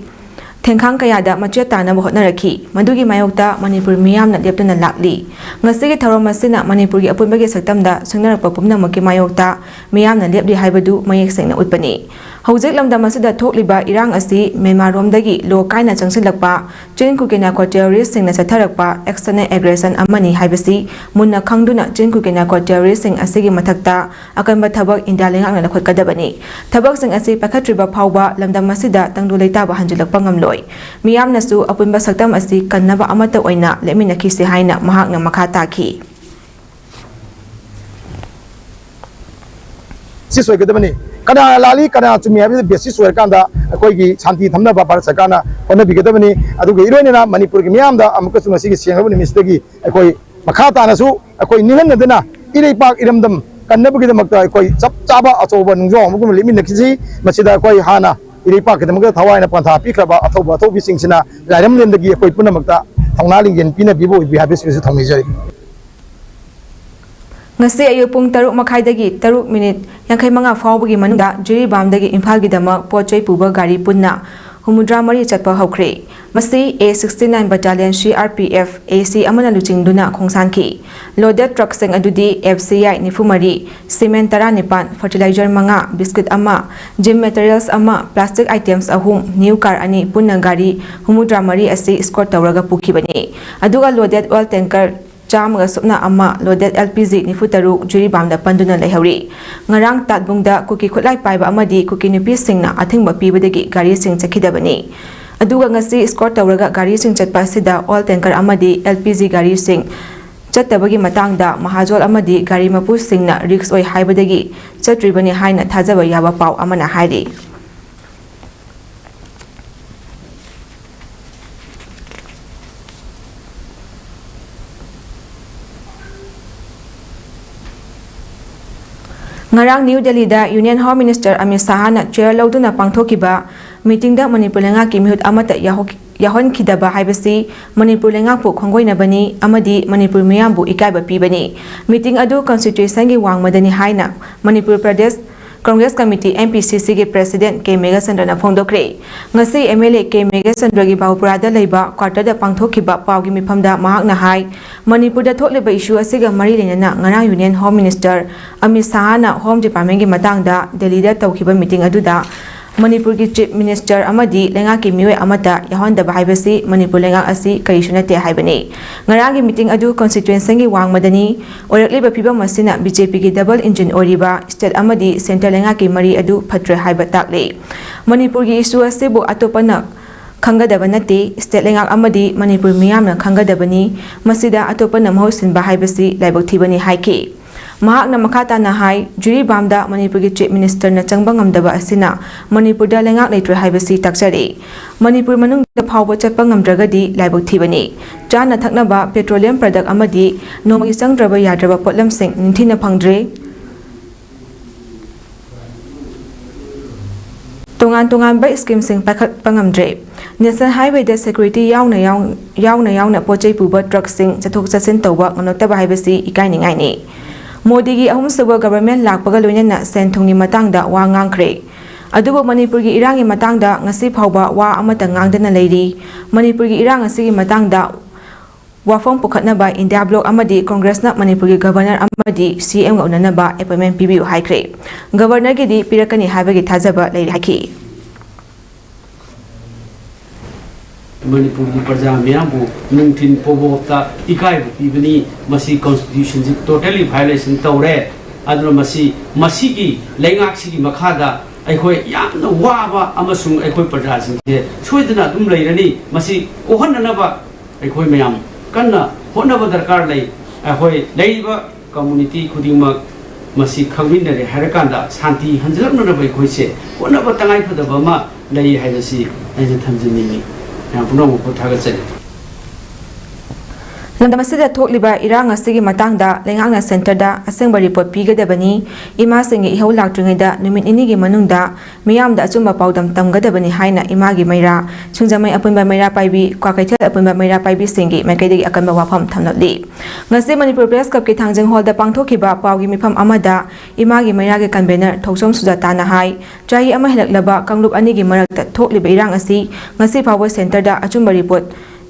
ꯊꯦꯡꯈꯥꯡ ꯀꯌꯥꯗ ꯃꯆꯦꯠ ꯇꯥꯅꯕ ꯍꯣꯠꯅꯔꯛꯈꯤ꯫ ꯃꯗꯨꯒꯤ ꯃꯥꯌꯣꯛꯇ ꯃꯅꯤꯄꯨꯔ ꯃꯤꯌꯥꯝꯅ ꯂꯦꯞꯇꯅ ꯂꯥꯛꯂꯤ꯫ ꯉꯁꯤꯒꯤ ꯊꯧꯔꯝ ꯑꯁꯤꯅ ꯃꯅꯤꯄꯨꯔꯒꯤ ꯑꯄꯨꯟꯕꯒꯤ ꯁꯛꯇꯝꯗ ꯁꯤꯡꯅꯔꯛꯄ ꯄꯨꯝꯅꯃꯛꯀꯤ ꯃꯥꯌꯣꯛꯇ ꯃꯤꯌꯥꯝꯅ ꯂꯦꯞꯂꯤ ꯍꯥꯏꯕꯗꯨ ꯃꯌꯦꯛ ꯁꯦꯡꯅ ꯎꯠꯄꯅꯤ꯫ ꯍꯧꯖꯤꯛ ꯂꯝꯗꯝ ꯑꯁꯤꯗ ꯊꯣꯛꯂꯤꯕ ꯏꯔꯥꯡ ꯑꯁꯤ ꯃ꯭ꯌꯥꯟꯃꯥꯔꯔꯣꯝꯗꯒꯤ ꯂꯣ ꯀꯥꯏꯅ ꯆꯪꯁꯤꯜꯂꯛꯄ ꯆꯤꯟ ꯀꯨꯀꯤ ꯅꯥꯔꯀꯣ ꯇꯦꯔꯣꯔꯤꯁꯁꯤꯡꯅ ꯆꯠꯊꯔꯛꯄ external aggression ꯑꯃꯅꯤ ꯍꯥꯏꯕꯁꯤ ꯃꯨꯟꯅ ꯈꯪꯗꯨꯅ ꯆꯤꯟ ꯀꯨꯀꯤ ꯅꯥꯔꯀꯣ ꯇꯦꯔꯣꯔꯤꯁꯁꯤꯡ ꯑꯁꯤꯒꯤ ꯃꯊꯛꯇ ꯑꯀꯟꯕ ꯊꯕꯛ ꯏꯟꯗꯤꯌꯥ ꯂꯩꯉꯥꯛꯅ ꯂꯧꯈꯠꯀꯗꯕꯅꯤ꯫ ꯊꯕꯛꯁꯤꯡ ꯑꯁꯤ ꯄꯥꯏꯈꯠꯇ꯭ꯔꯤꯕ ꯐꯥꯎꯕ ꯂꯝꯗꯝ ꯑꯁꯤꯗ ꯇꯪꯗꯨ ꯂꯩꯇꯥꯕ ꯍꯟꯖꯤꯜꯂꯛꯄ ꯉꯝꯂꯣꯏ꯫ ꯃꯤꯌꯥꯝꯅꯁꯨ ꯑꯄꯨꯟꯕ ꯁꯛꯇꯝ ꯑꯁꯤ ꯀꯟꯅꯕ ꯑꯃꯠꯇ ꯑꯣꯏꯅ ꯂꯦꯞꯃꯤꯟꯅꯈꯤꯁꯤ ꯍꯥꯏꯅ ꯃꯍꯥꯛꯅ ꯃꯈꯥ ꯇꯥꯈꯤ꯫ ꯁꯤ ꯁꯣꯏꯒꯗꯕꯅꯤ꯫ ꯀꯅꯥ ꯂꯥꯜꯂꯤ, ꯀꯅꯥ ꯆꯨꯝꯃꯤ ꯍꯥꯏꯕꯁꯤ basis ꯑꯣꯏꯔꯀꯥꯟꯗ ꯑꯩꯈꯣꯏꯒꯤ ꯁꯥꯟꯇꯤ ꯊꯝꯅꯕ ꯚꯥꯔꯠ ꯁꯔꯀꯥꯔꯅ ꯍꯣꯠꯅꯕꯤꯒꯗꯕꯅꯤ꯫ ꯑꯗꯨꯒ ꯏꯔꯣꯏꯅꯅ ꯃꯅꯤꯄꯨꯔꯒꯤ ꯃꯤꯌꯥꯝꯗ ꯑꯃꯨꯛꯀꯁꯨ ꯉꯁꯤꯒꯤ ꯁꯦꯡꯂꯕ ꯅꯨꯃꯤꯠꯁꯤꯗꯒꯤ ꯑꯩꯈꯣꯏ ꯃꯈꯥ ꯇꯥꯅꯁꯨ ꯑꯩꯈꯣꯏ ꯅꯤꯡꯍꯟꯅꯗꯅ ꯏꯔꯩꯄꯥꯛ ꯏꯔꯝꯗꯝ ꯀꯟꯅꯕꯒꯤꯗꯃꯛꯇ ꯑꯩꯈꯣꯏ ꯆꯞ ꯆꯥꯕ ꯑꯆꯧꯕ ꯅꯨꯡꯖꯥꯎ ꯑꯃꯒꯨꯝꯅ ꯂꯦꯞꯃꯤꯟꯅꯈꯤꯁꯤ꯫ ꯃꯁꯤꯗ ꯑꯩꯈꯣꯏ ꯍꯥꯟꯅ ꯏꯔꯩꯄꯥꯛꯀꯤꯗꯃꯛꯇ ꯊꯋꯥꯏꯅ ꯄꯟꯊꯥ ꯄꯤꯈ꯭ꯔꯕ ꯑꯊꯧꯕ ꯑꯊꯧꯕꯤꯁꯤꯡꯁꯤꯅ ꯂꯥꯏꯔꯝꯂꯦꯟꯗꯒꯤ ꯑꯩꯈꯣꯏ ꯄꯨꯝꯅꯃꯛꯇ ꯊꯧꯅꯥ ꯂꯤꯡꯖꯦꯜ ꯄꯤꯅꯕꯤꯕ ꯑꯣꯏꯕꯤ ꯍꯥꯏꯕꯁꯤꯁꯨ ꯊꯧꯅꯤꯖꯔꯤ꯫ ꯉꯁꯤ ꯑꯌꯨꯛ ꯄꯨꯡ ꯇꯔꯨꯛ ꯃꯈꯥꯏꯗꯒꯤ ꯇꯔꯨꯛ ꯃꯤꯅꯤꯠ ꯌꯥꯡꯈꯩ ꯃꯉꯥ ꯐꯥꯎꯕꯒꯤ ꯃꯅꯨꯡꯗ ꯖꯤꯔꯤꯕꯥꯝꯗꯒꯤ ꯏꯝꯐꯥꯜꯒꯤꯗꯃꯛ ꯄꯣꯠ ꯆꯩ ꯄꯨꯕ ꯒꯥꯔꯤ ꯄꯨꯟꯅ ꯍꯨꯝꯐꯨꯇꯔꯥ ꯃꯔꯤ ꯆꯠꯄ ꯍꯧꯈ꯭ꯔꯦ꯫ ꯃꯁꯤ A sixty nine Battalion C R P F A C ꯑꯃꯅ ꯂꯨꯆꯤꯡꯗꯨꯅ ꯈꯣꯡꯁꯥꯟꯈꯤ꯫ Loaded truckꯁꯤꯡ ꯑꯗꯨꯗꯤ F C I ꯅꯤꯐꯨ ꯃꯔꯤ, cement ꯇꯔꯥꯅꯤꯄꯥꯟ, fertilizer ꯃꯉꯥ, biscuit ꯑꯃ, gym materials ꯑꯃ, plastic items ꯑꯍꯨꯝ, new car ꯑꯅꯤ ꯄꯨꯟꯅ ꯒꯥꯔꯤ ꯍꯨꯝꯐꯨꯇꯔꯥ ꯃꯔꯤ ꯑꯁꯤ escort ꯇꯧꯔꯒ ꯄꯨꯈꯤꯕꯅꯤ꯫ ꯑꯗꯨꯒ loaded oil tanker ꯆꯥꯝꯃꯒ ꯁꯨꯞꯅ ꯑꯃ, loaded L P G ꯅꯤꯐꯨ ꯇꯔꯨꯛ ꯖꯤꯔꯤꯕꯥꯝꯗ ꯄꯟꯗꯨꯅ ꯂꯩꯍꯧꯔꯤ꯫ ꯉꯔꯥꯡ ꯇꯥꯠꯕꯨꯡꯗ ꯀꯨꯀꯤ ꯈꯨꯠꯂꯥꯏ ꯄꯥꯏꯕ ꯑꯃꯗꯤ ꯀꯨꯀꯤ ꯅꯨꯄꯤꯁꯤꯡꯅ ꯑꯊꯤꯡꯕ ꯄꯤꯕꯗꯒꯤ ꯒꯥꯔꯤꯁꯤꯡ ꯆꯠꯈꯤꯗꯕꯅꯤ꯫ ꯑꯗꯨꯒ ꯉꯁꯤ escort ꯇꯧꯔꯒ ꯒꯥꯔꯤꯁꯤꯡ ꯆꯠꯄ ꯑꯁꯤꯗ oil tanker ꯑꯃꯗꯤ L P G ꯒꯥꯔꯤꯁꯤꯡ ꯆꯠꯇꯕꯒꯤ ꯃꯇꯥꯡꯗ ꯃꯍꯥꯖꯣꯜ ꯑꯃꯗꯤ ꯒꯥꯔꯤ ꯃꯄꯨꯁꯤꯡꯅ risk ꯑꯣꯏ ꯍꯥꯏꯕꯗꯒꯤ ꯆꯠꯇ꯭ꯔꯤꯕꯅꯤ ꯍꯥꯏꯅ ꯊꯥꯖꯕ ꯌꯥꯕ ꯄꯥꯎ ꯑꯃꯅ ꯍꯥꯏꯔꯤ꯫ ꯉꯔꯥꯡ ꯅ꯭ꯌꯨ ꯗꯦꯜꯂꯤꯗ Union Home Minister Amit ꯁꯥꯍꯅ chair ꯂꯧꯗꯨꯅ ꯄꯥꯡꯊꯣꯛꯈꯤꯕ meetingꯗ ꯃꯅꯤꯄꯨꯔ ꯂꯩꯉꯥꯛꯀꯤ ꯃꯤꯍꯨꯠ ꯑꯃꯠꯇ ꯌꯥꯍꯧ-, ꯌꯥꯎꯍꯟꯈꯤꯗꯕ ꯍꯥꯏꯕꯁꯤ ꯃꯅꯤꯄꯨꯔ ꯂꯩꯉꯥꯛꯄꯨ ꯈꯣꯡꯒꯣꯏꯅꯕꯅꯤ ꯑꯃꯗꯤ ꯃꯅꯤꯄꯨꯔ ꯃꯤꯌꯥꯝꯕꯨ ꯏꯀꯥꯏꯕ ꯄꯤꯕꯅꯤ꯫ Meeting ꯑꯗꯨ constitutionꯒꯤ ꯋꯥꯡꯃꯗꯅꯤ ꯍꯥꯏꯅ Manipur Pradesh Congress committee, M P ꯁꯤ ꯁꯤꯒꯤ ꯄ꯭ꯔꯦꯁꯤꯗꯦꯟꯠ ꯀꯦ ꯃꯦꯘꯆꯟꯗ꯭ꯔꯅ ꯐꯣꯡꯗꯣꯛꯈ꯭ꯔꯦ꯫ ꯉꯁꯤ ꯑꯦꯝ ꯑꯦꯜ ꯑꯦ ꯀꯦ ꯃꯦꯘꯆꯟꯗ꯭ꯔꯒꯤ ꯕꯥꯎꯄꯨꯔꯥꯗ ꯂꯩꯕ ꯀ꯭ꯋꯥꯇꯔꯗ ꯄꯥꯡꯊꯣꯛꯈꯤꯕ ꯄꯥꯎꯒꯤ ꯃꯤꯐꯝꯗ ꯃꯍꯥꯛꯅ ꯍꯥꯏ, ꯃꯅꯤꯄꯨꯔꯗ ꯊꯣꯛꯂꯤꯕ ꯏꯁꯨ ꯑꯁꯤꯒ ꯃꯔꯤ ꯂꯩꯅꯅ ꯉꯔꯥꯡ ꯌꯨꯅꯤꯌꯟ ꯍꯣꯝ ꯃꯤꯅꯤꯁꯇꯔ ꯑꯃꯤꯠ ꯁꯥꯍꯅ ꯍꯣꯝ ꯗꯤꯄꯥꯔꯠꯃꯦꯟꯒꯤ ꯃꯇꯥꯡꯗ ꯗꯦꯜꯂꯤꯗ ꯇꯧꯈꯤꯕ ꯃꯤꯇꯤꯡ ꯑꯗꯨꯗ ꯃꯅꯤꯄꯨꯔꯒꯤ ꯆꯤꯐ ꯃꯤꯅꯤꯁꯇꯔ ꯑꯃꯗꯤ ꯂꯩꯉꯥꯛꯀꯤ ꯃꯤꯑꯣꯏ ꯑꯃꯠꯇ ꯌꯥꯎꯍꯟꯗꯕ ꯍꯥꯏꯕꯁꯤ ꯃꯅꯤꯄꯨꯔ ꯂꯩꯉꯥꯛ ꯑꯁꯤ ꯀꯔꯤꯁꯨ ꯅꯠꯇꯦ ꯍꯥꯏꯕꯅꯤ꯫ ꯉꯔꯥꯡꯒꯤ ꯃꯤꯇꯤꯡ ꯑꯗꯨ ꯀꯣꯟꯁꯇꯤꯇ꯭ꯋꯦꯟꯁꯟꯒꯤ ꯋꯥꯡꯃꯗꯅꯤ꯫ ꯑꯣꯏꯔꯛꯂꯤꯕ ꯐꯤꯕꯝ ꯑꯁꯤꯅ ꯕꯤ ꯖꯦ ꯄꯤꯒꯤ ꯗꯕꯜ ꯏꯟꯖꯤꯟ ꯑꯣꯏꯔꯤꯕ ꯁ꯭ꯇꯦꯠ ꯑꯃꯗꯤ ꯁꯦꯟꯇꯔ ꯂꯩꯉꯥꯛꯀꯤ ꯃꯔꯤ ꯑꯗꯨ ꯐꯠꯇ꯭ꯔꯦ ꯍꯥꯏꯕ ꯇꯥꯛꯂꯤ꯫ ꯃꯅꯤꯄꯨꯔꯒꯤ ꯏꯁꯨ ꯑꯁꯤꯕꯨ ꯑꯇꯣꯞꯄꯅ ꯈꯪꯒꯗꯕ ꯅꯠꯇꯦ, ꯁ꯭ꯇꯦꯠ ꯂꯩꯉꯥꯛ ꯑꯃꯗꯤ ꯃꯅꯤꯄꯨꯔ ꯃꯤꯌꯥꯝꯅ ꯈꯪꯒꯗꯕꯅꯤ꯫ ꯃꯁꯤꯗ ꯑꯇꯣꯞꯄꯅ ꯃꯍꯨꯠ ꯁꯤꯟꯕ ꯍꯥꯏꯕꯁꯤ ꯂꯥꯏꯕꯛ ꯊꯤꯕꯅꯤ ꯍꯥꯏꯈꯤ꯫ ꯃꯍꯥꯛꯅ ꯃꯈꯥ ꯇꯥꯅ ꯍꯥꯏ, ꯖꯤꯔꯤꯕꯥꯝꯗ ꯃꯅꯤꯄꯨꯔꯒꯤ ꯆꯤꯐ ꯃꯤꯅꯤꯁꯇꯔꯅ ꯆꯪꯕ ꯉꯝꯗꯕ ꯑꯁꯤꯅ ꯃꯅꯤꯄꯨꯔꯗ ꯂꯩꯉꯥꯛ ꯂꯩꯇ꯭ꯔꯦ ꯍꯥꯏꯕꯁꯤ ꯇꯥꯛꯆꯔꯤ꯫ ꯃꯅꯤꯄꯨꯔ ꯃꯅꯨꯡꯗ ꯐꯥꯎꯕ ꯆꯠꯄ ꯉꯝꯗ꯭ꯔꯒꯗꯤ ꯂꯥꯏꯕꯛ ꯊꯤꯕꯅꯤ꯫ ꯆꯥꯅ ꯊꯛꯅꯕ, ꯄꯦꯇ꯭ꯔꯣꯂꯤꯌꯝ ꯄ꯭ꯔꯗꯛ ꯑꯃꯗꯤ ꯅꯣꯡꯃꯒꯤ ꯆꯪꯗ꯭ꯔꯕ ꯌꯥꯗ꯭ꯔꯕ ꯄꯣꯠꯂꯝꯁꯤꯡ ꯅꯤꯡꯊꯤꯅ ꯐꯪꯗ꯭ꯔꯦ꯫ ꯇꯣꯉꯥꯟ ꯇꯣꯉꯥꯟꯕ ꯁ꯭ꯀꯤꯝꯁꯤꯡ ꯄꯥꯏꯈꯠꯄ ꯉꯝꯗ꯭ꯔꯦ꯫ ꯅꯦꯁꯅꯦꯜ ꯍꯥꯏꯋꯦꯗ ꯁꯦꯀ꯭ꯌꯨꯔꯤꯇꯤ ꯌꯥꯎꯅ ꯌꯥꯎ-, ꯌꯥꯎꯅ ꯌꯥꯎꯅ ꯄꯣꯠ ꯆꯩ ꯄꯨꯕ ꯇ꯭ꯔꯛꯁꯤꯡ ꯆꯠꯊꯣꯛ ꯆꯠꯁꯤꯟ ꯇꯧꯕ ꯉꯝꯂꯛꯇꯕ ꯍꯥꯏꯕꯁꯤ ꯏꯀꯥꯏꯅꯤꯡꯉꯥꯏꯅꯤ꯫ ꯃꯣꯗꯤꯒꯤ ꯑꯍꯨꯝꯁꯨꯕ ꯒꯕꯔꯃꯦꯟ ꯂꯥꯛꯄꯒ ꯂꯣꯏꯅꯅ ꯁꯦꯟ ꯊꯨꯝꯒꯤ ꯃꯇꯥꯡꯗ ꯋꯥ ꯉꯥꯡꯈ꯭ꯔꯦ꯫ ꯑꯗꯨꯕꯨ ꯃꯅꯤꯄꯨꯔꯒꯤ ꯏꯔꯥꯡꯒꯤ ꯃꯇꯥꯡꯗ ꯉꯁꯤ ꯐꯥꯎꯕ ꯋꯥ ꯑꯃꯠꯇ ꯉꯥꯡꯗꯅ ꯂꯩꯔꯤ꯫ ꯃꯅꯤꯄꯨꯔꯒꯤ ꯏꯔꯥꯡ ꯑꯁꯤꯒꯤ ꯃꯇꯥꯡꯗ ꯋꯥꯐꯝ ꯄꯨꯈꯠꯅꯕ ꯏꯟꯗꯤꯌꯥ ꯕ꯭ꯂꯣꯛ ꯑꯃꯗꯤ ꯀꯣꯡꯒ꯭ꯔꯦꯁꯅ ꯃꯅꯤꯄꯨꯔꯒꯤ ꯒꯕꯔꯅꯔ ꯑꯃꯗꯤ ꯁꯤ ꯑꯦꯝꯒ ꯎꯅꯅꯕ ꯑꯦꯄꯣꯏꯟꯃꯦꯟ ꯄꯤꯕꯤꯌꯨ ꯍꯥꯏꯈ꯭ꯔꯦ꯫ ꯒꯕꯔꯅꯔꯒꯤꯗꯤ ꯄꯤꯔꯛꯀꯅꯤ ꯍꯥꯏꯕꯒꯤ ꯊꯥꯖꯕ ꯂꯩꯔꯦ ꯍꯥꯏꯈꯤ꯫ ꯃꯅꯤꯄꯨꯔꯒꯤ ꯄ꯭ꯔꯖꯥ ꯃꯤꯌꯥꯝꯕꯨ ꯅꯨꯡꯊꯤꯟ ꯄꯣꯕꯣꯞꯇ ꯏꯀꯥꯏꯕ ꯄꯤꯕꯅꯤ꯫ ꯃꯁꯤ ꯀꯣꯟꯁꯇꯤꯇ꯭ꯌꯨꯁꯟꯁꯤ ꯇꯣꯇꯦꯂꯤ ꯚꯥꯏꯑꯣꯂꯦꯁꯟ ꯇꯧꯔꯦ꯫ ꯑꯗꯨꯅ ꯃꯁꯤ, ꯃꯁꯤꯒꯤ ꯂꯩꯉꯥꯛꯁꯤꯒꯤ ꯃꯈꯥꯗ ꯑꯩꯈꯣꯏ ꯌꯥꯝꯅ ꯋꯥꯕ ꯑꯃꯁꯨꯡ ꯑꯩꯈꯣꯏ ꯄ꯭ꯔꯖꯥꯁꯤꯡꯁꯦ ꯁꯣꯏꯗꯅ ꯑꯗꯨꯝ ꯂꯩꯔꯅꯤ꯫ ꯃꯁꯤ ꯀꯣꯛꯍꯟꯅꯅꯕ ꯑꯩꯈꯣꯏ ꯃꯌꯥꯝ ꯀꯟꯅ ꯍꯣꯠꯅꯕ ꯗꯔꯀꯥꯔ ꯂꯩ꯫ ꯑꯩꯈꯣꯏ ꯂꯩꯔꯤꯕ ꯀꯝꯃꯨꯅꯤꯇꯤ ꯈꯨꯗꯤꯡꯃꯛ ꯃꯁꯤ ꯈꯪꯃꯤꯟꯅꯔꯦ ꯍꯥꯏꯔꯀꯥꯟꯗ ꯁꯥꯟꯇꯤ ꯍꯟꯖꯤꯜꯂꯛꯅꯅꯕ ꯑꯩꯈꯣꯏꯁꯦ ꯍꯣꯠꯅꯕ ꯇꯉꯥꯏꯐꯗꯕ ꯑꯃ ꯂꯩ ꯍꯥꯏꯕꯁꯤ ꯑꯩꯅ ꯊꯝꯖꯅꯤꯡꯏ꯫ ꯃꯌꯥꯝ ꯄꯨꯝꯅꯃꯛꯄꯨ ꯊꯥꯒꯠꯆꯔꯤ꯫ ꯂꯝꯗꯝ ꯑꯁꯤꯗ ꯊꯣꯛꯂꯤꯕ ꯏꯔꯥꯡ ꯑꯁꯤꯒꯤ ꯃꯇꯥꯡꯗ ꯂꯩꯉꯥꯛꯅ ꯁꯦꯟꯇꯔꯗ ꯑꯁꯦꯡꯕ ꯔꯤꯄꯣꯔꯠ ꯄꯤꯒꯗꯕꯅꯤ꯫ ꯏꯃꯥꯁꯤꯡꯒꯤ ꯏꯍꯧ ꯂꯥꯛꯇ꯭ꯔꯤꯉꯩꯗ ꯅꯨꯃꯤꯠ ꯅꯤꯅꯤꯒꯤ ꯃꯅꯨꯡꯗ ꯃꯤꯌꯥꯝꯗ ꯑꯆꯨꯝꯕ ꯄꯥꯎꯗꯝ ꯇꯝꯒꯗꯕꯅꯤ ꯍꯥꯏꯅ ꯏꯃꯥꯒꯤ ꯃꯩꯔꯥ, ꯁꯤꯡꯖꯃꯩ ꯑꯄꯨꯟꯕ ꯃꯩꯔꯥ ꯄꯥꯏꯕꯤ, ꯀ꯭ꯋꯥꯀꯩꯊꯦꯜ ꯑꯄꯨꯟꯕ ꯃꯩꯔꯥ ꯄꯥꯏꯕꯤꯁꯤꯡꯒꯤ ꯃꯥꯏꯀꯩꯗꯒꯤ ꯑꯀꯟꯕ ꯋꯥꯐꯝ ꯊꯝꯂꯛꯂꯤ꯫ ꯉꯁꯤ ꯃꯅꯤꯄꯨꯔ ꯄ꯭ꯔꯦꯁ ꯀ꯭ꯂꯕꯀꯤ ꯊꯥꯡꯖꯤꯡ ꯍꯣꯜꯗ ꯄꯥꯡꯊꯣꯛꯈꯤꯕ ꯄꯥꯎꯒꯤ ꯃꯤꯐꯝ ꯑꯃꯗ ꯏꯃꯥꯒꯤ ꯃꯩꯔꯥꯒꯤ ꯀꯟꯚꯦꯅꯔ ꯊꯣꯛꯆꯣꯝ ꯁꯨꯖꯥꯇꯥꯅ ꯍꯥꯏ, ꯆꯍꯤ ꯑꯃ ꯍꯦꯜꯂꯛꯂꯕ ꯀꯥꯡꯂꯨꯞ ꯑꯅꯤꯒꯤ ꯃꯔꯛꯇ ꯊꯣꯛꯂꯤꯕ ꯏꯔꯥꯡ ꯑꯁꯤ ꯉꯁꯤ ꯐꯥꯎꯕ ꯁꯦꯟꯇꯔꯗ ꯑꯆꯨꯝꯕ ꯔꯤꯄꯣꯔꯠ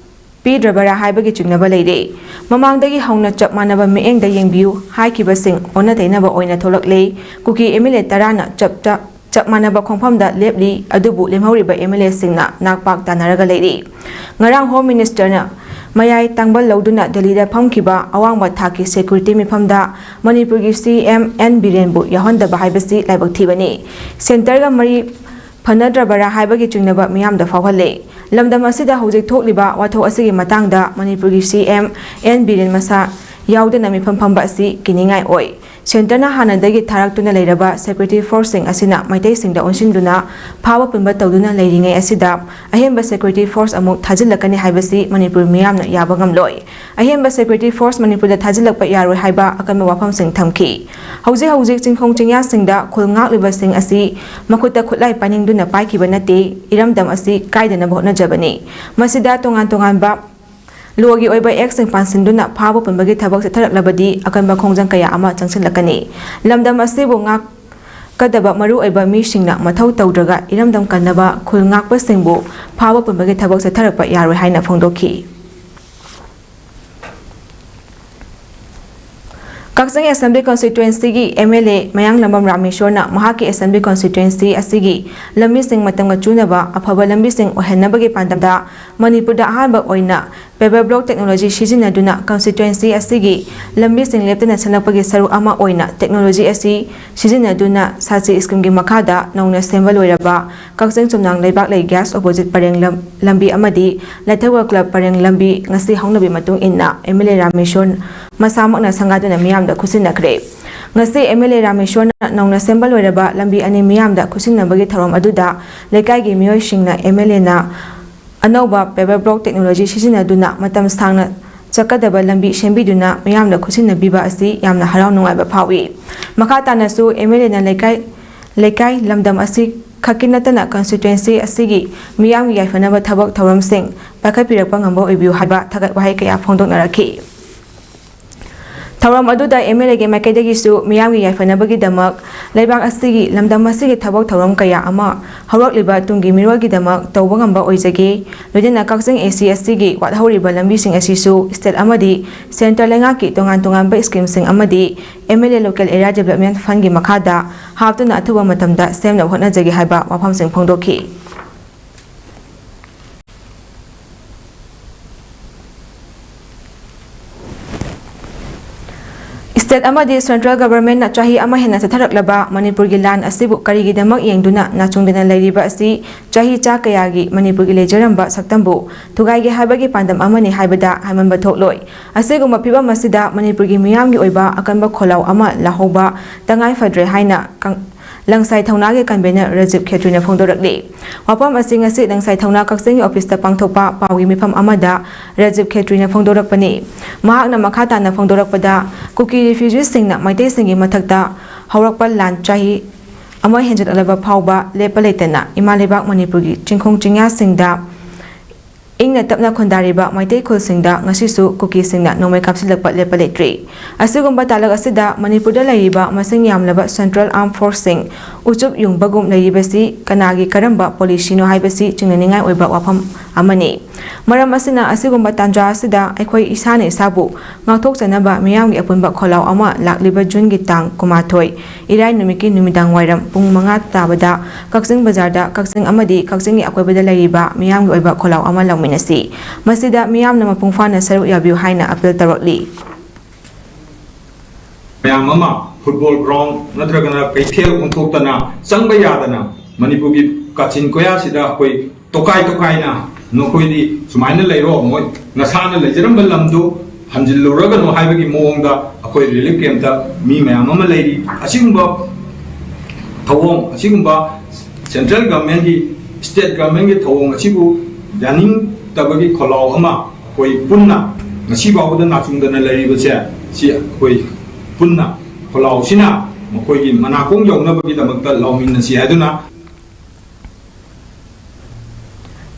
ꯄꯤꯗ꯭ꯔꯕꯔꯥ ꯍꯥꯏꯕꯒꯤ ꯆꯤꯡꯅꯕ ꯂꯩꯔꯦ꯫ ꯃꯃꯥꯡꯗꯒꯤ ꯍꯧꯅ ꯆꯞ ꯃꯥꯟꯅꯕ ꯃꯤꯠꯌꯦꯡꯗ ꯌꯦꯡꯕꯤꯌꯨ ꯍꯥꯏꯈꯤꯕꯁꯤꯡ ꯑꯣꯟꯅ ꯇꯩꯅꯕ ꯑꯣꯏꯅ ꯊꯣꯛꯂꯛꯂꯦ꯫ ꯀꯨꯀꯤ ꯑꯦꯝ ꯑꯦꯜ ꯑꯦ ꯇꯔꯥꯅ ꯆꯞ ꯆꯞ ꯆꯞ ꯃꯥꯟꯅꯕ ꯈꯣꯡꯐꯝꯗ ꯂꯦꯞꯂꯤ, ꯑꯗꯨꯕꯨ ꯂꯦꯝꯍꯧꯔꯤꯕ ꯑꯦꯝ ꯑꯦꯜ ꯑꯦꯁꯤꯡꯅ ꯅꯥꯛꯄꯥꯛ ꯇꯥꯟꯅꯔꯒ ꯂꯩꯔꯤ꯫ ꯉꯔꯥꯡ ꯍꯣꯝ ꯃꯤꯅꯤꯁꯇꯔꯅ ꯃꯌꯥꯏ ꯇꯥꯡꯕꯜ ꯂꯧꯗꯨꯅ ꯗꯦꯜꯂꯤꯗ ꯐꯝꯈꯤꯕ ꯑꯋꯥꯡꯕ ꯊꯥꯛꯀꯤ ꯁꯦꯀ꯭ꯌꯨꯔꯤꯇꯤ ꯃꯤꯐꯝꯗ ꯃꯅꯤꯄꯨꯔꯒꯤ ꯁꯤ ꯑꯦꯝ ꯑꯦꯟ ꯕꯤꯔꯦꯟꯕꯨ ꯌꯥꯎꯍꯟꯗꯕ ꯍꯥꯏꯕꯁꯤ ꯂꯥꯏꯕꯛ ꯊꯤꯕꯅꯤ꯫ ꯁꯦꯟꯇꯔꯒ ꯃꯔꯤ ꯐꯅꯗ꯭ꯔꯕꯔꯥ ꯍꯥꯏꯕꯒꯤ ꯆꯤꯡꯅꯕ ꯃꯤꯌꯥꯝꯗ ꯐꯥꯎꯍꯜꯂꯦ꯫ ꯂꯝꯗꯝ ꯑꯁꯤꯗ ꯍꯧꯖꯤꯛ ꯊꯣꯛꯂꯤꯕ ꯋꯥꯊꯣꯛ ꯑꯁꯤꯒꯤ ꯃꯇꯥꯡꯗ ꯃꯅꯤꯄꯨꯔꯒꯤ ꯁꯤ ꯑꯦꯝ ꯑꯦꯟ ꯕꯤꯔꯦꯟ ꯃꯁꯥ ꯌꯥꯎꯗꯅ ꯃꯤꯐꯝ ꯐꯝꯕ ꯑꯁꯤ ꯀꯤꯅꯤꯡꯉꯥꯏ ꯑꯣꯏ꯫ ꯁꯦꯟꯇꯔꯅ ꯍꯥꯟꯅꯗꯒꯤ ꯊꯥꯔꯛꯇꯨꯅ ꯂꯩꯔꯕ ꯁꯦꯀ꯭ꯌꯨꯔꯤꯇꯤ ꯐꯣꯔꯁꯁꯤꯡ ꯑꯁꯤꯅ ꯃꯩꯇꯩꯁꯤꯡꯗ ꯑꯣꯟꯁꯤꯟꯗꯨꯅ ꯐꯥꯕ ꯄꯨꯟꯕ ꯇꯧꯗꯨꯅ ꯂꯩꯔꯤꯉꯩ ꯑꯁꯤꯗ ꯑꯍꯦꯟꯕ ꯁꯦꯀ꯭ꯌꯨꯔꯤꯇꯤ ꯐꯣꯔꯁ ꯑꯃꯨꯛ ꯊꯥꯖꯤꯜꯂꯛꯀꯅꯤ ꯍꯥꯏꯕꯁꯤ ꯃꯅꯤꯄꯨꯔ ꯃꯤꯌꯥꯝꯅ ꯌꯥꯕ ꯉꯝꯂꯣꯏ꯫ ꯑꯍꯦꯟꯕ ꯁꯦꯀ꯭ꯌꯨꯔꯤꯇꯤ ꯐꯣꯔꯁ ꯃꯅꯤꯄꯨꯔꯗ ꯊꯥꯖꯤꯜꯂꯛꯄ ꯌꯥꯔꯣꯏ ꯍꯥꯏꯕ ꯑꯀꯟꯕ ꯋꯥꯐꯝꯁꯤꯡ ꯊꯝꯈꯤ꯫ ꯍꯧꯖꯤꯛ ꯍꯧꯖꯤꯛ ꯆꯤꯡꯈꯣꯡ ꯆꯤꯡꯌꯥꯁꯤꯡꯗ ꯈꯨꯜ ꯉꯥꯛꯂꯤꯕꯁꯤꯡ ꯑꯁꯤ ꯃꯈꯨꯠꯇ ꯈꯨꯠꯂꯥꯏ ꯄꯥꯏꯅꯤꯡꯗꯨꯅ ꯄꯥꯏꯈꯤꯕ ꯅꯠꯇꯦ, ꯏꯔꯝꯗꯝ ꯑꯁꯤ ꯀꯥꯏꯗꯅꯕ ꯍꯣꯠꯅꯖꯕꯅꯤ꯫ ꯃꯁꯤꯗ ꯇꯣꯉꯥꯟ ꯇꯣꯉꯥꯟꯕ ꯂꯣꯒꯤ ꯑꯣꯏꯕ ꯑꯦꯛꯁꯤꯡ ꯄꯥꯟꯁꯤꯟꯗꯨꯅ ꯐꯥꯕ ꯄꯨꯟꯕꯒꯤ ꯊꯕꯛ ꯆꯠꯊꯔꯛꯂꯕꯗꯤ ꯑꯀꯟꯕ ꯈꯣꯡꯖꯪ ꯀꯌꯥ ꯑꯃ ꯆꯪꯁꯤꯜꯂꯛꯀꯅꯤ꯫ ꯂꯝꯗꯝ ꯑꯁꯤꯕꯨ ꯉꯥꯛꯀꯗꯕ ꯃꯔꯨꯑꯣꯏꯕ ꯃꯤꯁꯤꯡꯅ ꯃꯊꯧ ꯇꯧꯗ꯭ꯔꯒ ꯏꯔꯝꯗꯝ ꯀꯟꯅꯕ ꯈꯨꯜ ꯉꯥꯛꯄꯁꯤꯡꯕꯨ ꯐꯥꯕ ꯄꯨꯟꯕꯒꯤ ꯊꯕꯛ ꯆꯠꯊꯔꯛꯄ ꯌꯥꯔꯣꯏ ꯍꯥꯏꯅ ꯐꯣꯡꯗꯣꯛꯈꯤ꯫ ꯀꯛꯆꯤꯡ ꯑꯦꯁꯦꯝꯕ꯭ꯂꯤ ꯀꯣꯟꯁꯇꯤꯇ꯭ꯋꯦꯟꯁꯤꯒꯤ ꯑꯦꯝ ꯑꯦꯜ ꯑꯦ ꯃꯌꯥꯡꯂꯝꯕꯝ ꯔꯥꯃꯦꯁꯣꯔꯅ ꯃꯍꯥꯛꯀꯤ ꯑꯦꯁꯦꯝꯕ꯭ꯂꯤ ꯀꯣꯟꯁꯇꯤꯇ꯭ꯋꯦꯟꯁꯤ ꯑꯁꯤꯒꯤ ꯂꯝꯕꯤꯁꯤꯡ ꯃꯇꯝꯒ ꯆꯨꯅꯕ ꯑꯐꯕ ꯂꯝꯕꯤꯁꯤꯡ ꯑꯣꯏꯍꯟꯅꯕꯒꯤ ꯄꯥꯟꯗꯝꯗ ꯃꯅꯤꯄꯨꯔꯗ ꯑꯍꯥꯟꯕ ꯑꯣꯏꯅ paver block technology ꯁꯤꯖꯤꯟꯅꯗꯨꯅ ꯀꯣꯟꯁꯇꯤꯇ꯭ꯋꯦꯟꯁꯤ ꯑꯁꯤꯒꯤ ꯂꯝꯕꯤꯁꯤꯡ ꯂꯦꯞꯇꯅ ꯁꯦꯝꯂꯛꯄꯒꯤ ꯁꯔꯨꯛ ꯑꯃ ꯑꯣꯏꯅ ꯇꯦꯛꯅꯣꯂꯣꯖꯤ ꯑꯁꯤ ꯁꯤꯖꯤꯟꯅꯗꯨꯅ ꯁꯥꯁꯤ ꯁ꯭ꯀꯤꯝꯒꯤ ꯃꯈꯥꯗ ꯅꯧꯅ ꯁꯦꯝꯕ ꯂꯣꯏꯔꯕ ꯀꯛꯆꯤꯡ ꯆꯨꯝꯅꯥꯡ ꯂꯩꯕꯥꯛꯂꯩ ꯒ꯭ꯌꯥꯁ ꯑꯣꯄꯣꯖꯤꯠ ꯄꯔꯦꯡ ꯂꯝ-, ꯂꯝꯕꯤ ꯑꯃꯗꯤ ꯂꯥꯏꯊꯧꯒ ꯀ꯭ꯂꯕ ꯄꯔꯦꯡ ꯂꯝꯕꯤ ꯉꯁꯤ ꯍꯧꯅꯕꯤ ꯃꯇꯨꯡ ꯏꯟꯅ ꯑꯦꯝ ꯑꯦꯜ ꯑꯦ ꯔꯥꯃꯦꯁꯣꯔ ꯃꯁꯥꯃꯛꯅ ꯁꯪꯒꯥꯗꯨꯅ ꯃꯤꯌꯥꯝꯗ ꯈꯨꯠꯁꯤꯟꯅꯈ꯭ꯔꯦ꯫ ꯉꯁꯤ ꯑꯦꯝ ꯑꯦꯜ ꯑꯦ ꯔꯥꯃꯦꯁꯣꯔꯅ ꯅꯧꯅ ꯁꯦꯝꯕ ꯂꯣꯏꯔꯕ ꯂꯝꯕꯤ ꯑꯅꯤ ꯃꯤꯌꯥꯝꯗ ꯈꯨꯠꯁꯤꯟꯅꯕꯒꯤ ꯊꯧꯔꯝ ꯑꯗꯨꯗ ꯂꯩꯀꯥꯏꯒꯤ ꯃꯤꯑꯣꯏꯁꯤꯡꯅ ꯑꯦꯝ ꯑꯦꯜ ꯑꯦꯅ ꯑꯅꯧꯕ paver block technology ꯁꯤꯖꯤꯟꯅꯗꯨꯅ ꯃꯇꯝ ꯁꯥꯡꯅ ꯆꯠꯀꯗꯕ ꯂꯝꯕꯤ ꯁꯦꯝꯕꯤꯗꯨꯅ ꯃꯤꯌꯥꯝꯗ ꯈꯨꯠꯁꯤꯟꯅꯕꯤꯕ ꯑꯁꯤ ꯌꯥꯝꯅ ꯍꯔꯥꯎ ꯅꯨꯡꯉꯥꯏꯕ ꯐꯥꯎꯏ꯫ ꯃꯈꯥ ꯇꯥꯅꯁꯨ ꯑꯦꯝ ꯑꯦꯜ ꯑꯦꯅ ꯂꯩꯀꯥꯏ ꯂꯩꯀꯥꯏ ꯂꯝꯗꯝ ꯑꯁꯤ ꯈꯛꯀꯤ ꯅꯠꯇꯅ ꯀꯟꯁꯇꯤꯇ꯭ꯋꯦꯟꯁꯤ ꯑꯁꯤꯒꯤ ꯃꯤꯌꯥꯝꯒꯤ ꯌꯥꯏꯐꯅꯕ ꯊꯕꯛ ꯊꯧꯔꯝꯁꯤꯡ ꯄꯥꯏꯈꯠꯄꯤꯔꯛꯄ ꯉꯝꯕ ꯑꯣꯏꯕꯤꯌꯨ ꯍꯥꯏꯕ ꯊꯥꯒꯠ ꯋꯥꯍꯩ ꯀꯌꯥ ꯐꯣꯡꯗꯣꯛꯅꯔꯛꯈꯤ꯫ ꯊꯧꯔꯝ ꯑꯗꯨꯗ ꯑꯦꯝ ꯑꯦꯜ ꯑꯦꯒꯤ ꯃꯥꯏꯀꯩꯗꯒꯤꯁꯨ ꯃꯤꯌꯥꯝꯒꯤ ꯌꯥꯏꯐꯅꯕꯒꯤꯗꯃꯛ ꯂꯩꯕꯥꯛ ꯑꯁꯤꯒꯤ ꯂꯝꯗꯝ ꯑꯁꯤꯒꯤ ꯊꯕꯛ ꯊꯧꯔꯝ ꯀꯌꯥ ꯑꯃ ꯍꯧꯔꯛꯂꯤꯕ ꯇꯨꯡꯒꯤ ꯃꯤꯔꯣꯜꯒꯤꯗꯃꯛ ꯇꯧꯕ ꯉꯝꯕ ꯑꯣꯏꯖꯒꯦ꯫ ꯂꯣꯏꯅꯅ ꯀꯛꯆꯤꯡ ꯑꯦ ꯁꯤ ꯑꯁꯤꯒꯤ ꯋꯥꯠꯍꯧꯔꯤꯕ ꯂꯝꯕꯤꯁꯤꯡ ꯑꯁꯤꯁꯨ ꯁ꯭ꯇꯦꯠ ꯑꯃꯗꯤ ꯁꯦꯟꯇ꯭ꯔꯦꯜ ꯂꯩꯉꯥꯛꯀꯤ ꯇꯣꯉꯥꯟ ꯇꯣꯉꯥꯟꯕ ꯁ꯭ꯀꯤꯝꯁꯤꯡ ꯑꯃꯗꯤ M L A local area development ꯐꯟꯒꯤ ꯃꯈꯥꯗ ꯍꯥꯞꯇꯨꯅ ꯑꯊꯨꯕ ꯃꯇꯝꯗ ꯁꯦꯝꯅꯕ ꯍꯣꯠꯅꯖꯒꯦ ꯍꯥꯏꯕ ꯋꯥꯐꯝꯁꯤꯡ ꯐꯣꯡꯗꯣꯛꯈꯤ꯫ ꯁ꯭ꯇꯦꯠ ꯑꯃꯗꯤ ꯁꯦꯟꯇ꯭ꯔꯦꯜ ꯒꯚꯔꯟꯃꯦꯟꯠꯅ ꯆꯍꯤ ꯑꯃ ꯍꯦꯟꯅ ꯆꯠꯊꯔꯛꯂꯕ ꯃꯅꯤꯄꯨꯔꯒꯤ ꯂꯥꯟ ꯑꯁꯤꯕꯨ ꯀꯔꯤꯒꯤꯗꯃꯛ ꯌꯦꯡꯗꯨꯅ ꯅꯥꯆꯨꯡꯗꯅ ꯂꯩꯔꯤꯕ ꯑꯁꯤ ꯆꯍꯤ ꯆꯥ ꯀꯌꯥꯒꯤ ꯃꯅꯤꯄꯨꯔꯒꯤ ꯂꯩꯖꯔꯝꯕ ꯁꯛꯇꯝꯕꯨ ꯊꯨꯒꯥꯏꯒꯦ ꯍꯥꯏꯕꯒꯤ ꯄꯥꯟꯗꯝ ꯑꯃꯅꯤ ꯍꯥꯏꯕꯗ ꯍꯥꯏꯃꯟꯕ ꯊꯣꯛꯂꯣꯏ꯫ ꯑꯁꯤꯒꯨꯝꯕ ꯐꯤꯚꯝ ꯑꯁꯤꯗ ꯃꯅꯤꯄꯨꯔꯒꯤ ꯃꯤꯌꯥꯝꯒꯤ ꯑꯣꯏꯕ ꯑꯀꯟꯕ ꯈꯣꯜꯂꯥꯎ ꯑꯃ ꯂꯥꯍꯧꯕ ꯇꯉꯥꯏ ꯐꯗ꯭ꯔꯦ ꯍꯥꯏꯅ ꯀꯪ-, ꯂꯪꯁꯥꯏ ꯊꯧꯅꯥꯒꯤ ꯀꯟꯚꯦꯅꯔ ꯔꯥꯖꯤꯕ ꯈꯦꯇ꯭ꯔꯤꯅ ꯐꯣꯡꯗꯣꯔꯛꯂꯤ꯫ ꯋꯥꯐꯝ ꯑꯁꯤ ꯉꯁꯤ ꯂꯪꯁꯥꯏ ꯊꯧꯅꯥ ꯀꯛꯆꯤꯡꯒꯤ ꯑꯣꯐꯤꯁꯇ ꯄꯥꯡꯊꯣꯛꯄ ꯄꯥꯎꯒꯤ ꯃꯤꯐꯝ ꯑꯃꯗ ꯔꯥꯖꯤꯕ ꯈꯦꯇ꯭ꯔꯤꯅ ꯐꯣꯡꯗꯣꯔꯛꯄꯅꯤ꯫ ꯃꯍꯥꯛꯅ ꯃꯈꯥ ꯇꯥꯅ ꯐꯣꯡꯗꯣꯔꯛꯄꯗ, ꯀꯨꯀꯤ ꯔꯤꯐ꯭ꯌꯨꯖꯤꯁꯤꯡꯅ ꯃꯩꯇꯩꯁꯤꯡꯒꯤ ꯃꯊꯛꯇ ꯍꯧꯔꯛꯄ ꯂꯥꯟ ꯆꯍꯤ ꯑꯃ ꯍꯦꯟꯖꯜꯂꯛꯂꯕ ꯐꯥꯎꯕ ꯂꯦꯞꯄ ꯂꯩꯇꯅ ꯏꯃꯥ ꯂꯩꯕꯥꯛ ꯃꯅꯤꯄꯨꯔꯒꯤ ꯆꯤꯡꯈꯣꯡ ꯆꯤꯡꯌꯥꯁꯤꯡꯗ ꯏꯪꯅ ꯇꯞꯅ ꯈꯨꯟꯗꯥꯔꯤꯕ ꯃꯩꯇꯩ ꯈꯨꯜꯁꯤꯡꯗ ꯉꯁꯤꯁꯨ ꯀꯨꯀꯤꯁꯤꯡꯅ ꯅꯣꯡꯃꯩ ꯀꯥꯞꯁꯤꯜꯂꯛꯄ ꯂꯦꯞꯄ ꯂꯩꯇ꯭ꯔꯤ꯫ ꯑꯁꯤꯒꯨꯝꯕ ꯇꯥꯂꯛ ꯑꯁꯤꯗ ꯃꯅꯤꯄꯨꯔꯗ ꯂꯩꯔꯤꯕ ꯃꯁꯤꯡ ꯌꯥꯝꯂꯕ ꯁꯦꯟꯇ꯭ꯔꯦꯜ ꯑꯥꯔꯝ ꯐꯣꯔꯁꯁꯤꯡ ꯎꯆꯨꯞ ꯌꯨꯡꯕꯒꯨꯝ ꯂꯩꯔꯤꯕꯁꯤ ꯀꯅꯥꯒꯤ ꯀꯔꯝꯕ ꯄꯣꯂꯤꯁꯤꯅꯣ ꯍꯥꯏꯕꯁꯤ ꯆꯤꯡꯅꯅꯤꯡꯉꯥꯏ ꯑꯣꯏꯕ ꯋꯥꯐꯝ ꯑꯃꯅꯤ꯫ ꯃꯔꯝ ꯑꯁꯤꯅ, ꯑꯁꯤꯒꯨꯝꯕ ꯇꯥꯟꯖꯥ ꯑꯁꯤꯗ ꯑꯩꯈꯣꯏ ꯏꯁꯥꯅ ꯏꯁꯥꯕꯨ ꯉꯥꯛꯊꯣꯛꯆꯅꯕ ꯃꯤꯌꯥꯝꯒꯤ ꯑꯄꯨꯟꯕ ꯈꯣꯜꯂꯥꯎ ꯑꯃ ꯂꯥꯛꯂꯤꯕ ꯖꯨꯟꯒꯤ ꯇꯥꯡ ꯀꯨꯟꯃꯥꯊꯣꯏ, ꯏꯔꯥꯏ ꯅꯨꯃꯤꯠꯀꯤ ꯅꯨꯃꯤꯗꯥꯡ ꯋꯥꯏꯔꯝ ꯄꯨꯡ ꯃꯉꯥ ꯇꯥꯕꯗ ꯀꯛꯆꯤꯡ ꯕꯖꯥꯔꯗ ꯀꯛꯆꯤꯡ ꯑꯃꯗꯤ ꯀꯛꯆꯤꯡꯒꯤ ꯑꯀꯣꯏꯕꯗ ꯂꯩꯔꯤꯕ ꯃꯤꯌꯥꯝꯒꯤ ꯑꯣꯏꯕ ꯈꯣꯜꯂꯥꯎ ꯑꯃ ꯂꯥꯎꯃꯤꯟꯅꯁꯤ꯫ ꯃꯁꯤꯗ ꯃꯤꯌꯥꯝꯅ ꯃꯄꯨꯡ ꯐꯥꯅ ꯁꯔꯨꯛ ꯌꯥꯕꯤꯌꯨ ꯍꯥꯏꯅ ꯑꯄꯤꯜ ꯇꯧꯔꯛꯂꯤ꯫ ꯃꯌꯥꯝ ꯑꯃ ꯐꯨꯠꯕꯣꯜ ꯒ꯭ꯔꯥꯎꯟ ꯅꯠꯇ꯭ꯔꯒꯅ ꯀꯩꯊꯦꯜ ꯑꯣꯟꯊꯣꯛꯇꯅ ꯆꯪꯕ ꯌꯥꯗꯅ ꯃꯅꯤꯄꯨꯔꯒꯤ ꯀꯥꯆꯤꯟ ꯀꯣꯌꯥꯁꯤꯗ ꯑꯩꯈꯣꯏ ꯇꯣꯀꯥꯏ ꯇꯣꯀꯥꯏꯅ ꯅꯈꯣꯏꯗꯤ ꯁꯨꯃꯥꯏꯅ ꯂꯩꯔꯣ, ꯃꯣꯏ ꯅꯁꯥꯅ ꯂꯩꯖꯔꯝꯕ ꯂꯝꯗꯨ ꯍꯟꯖꯤꯜꯂꯨꯔꯒꯅꯨ ꯍꯥꯏꯕꯒꯤ ꯃꯑꯣꯡꯗ ꯑꯩꯈꯣꯏ ꯔꯤꯂꯤꯐ ꯀꯦꯝꯞꯇ ꯃꯤ ꯃꯌꯥꯝ ꯑꯃ ꯂꯩꯔꯤ꯫ ꯑꯁꯤꯒꯨꯝꯕ ꯊꯧꯑꯣꯡ, ꯑꯁꯤꯒꯨꯝꯕ ꯁꯦꯟꯇ꯭ꯔꯦꯜ ꯒꯚꯔꯟꯃꯦꯟꯠꯀꯤ, ꯁ꯭ꯇꯦꯠ ꯒꯚꯔꯟꯃꯦꯟꯠꯀꯤ ꯊꯧꯑꯣꯡ ꯑꯁꯤꯕꯨ ꯌꯥꯅꯤꯡꯗꯕꯒꯤ ꯈꯣꯜꯂꯥꯎ ꯑꯃ ꯑꯩꯈꯣꯏ ꯄꯨꯟꯅ ꯉꯁꯤ ꯐꯥꯎꯕꯗ ꯅꯥꯆꯨꯡꯗꯅ ꯂꯩꯔꯤꯕꯁꯦ, ꯁꯤ ꯑꯩꯈꯣꯏ ꯄꯨꯟꯅ ꯈꯣꯜꯂꯥꯎꯁꯤꯅ ꯃꯈꯣꯏꯒꯤ ꯃꯅꯥꯀꯣꯡ ꯌꯧꯅꯕꯒꯤꯗꯃꯛꯇ ꯂꯥꯎꯃꯤꯟꯅꯁꯤ ꯍꯥꯏꯗꯨꯅ꯫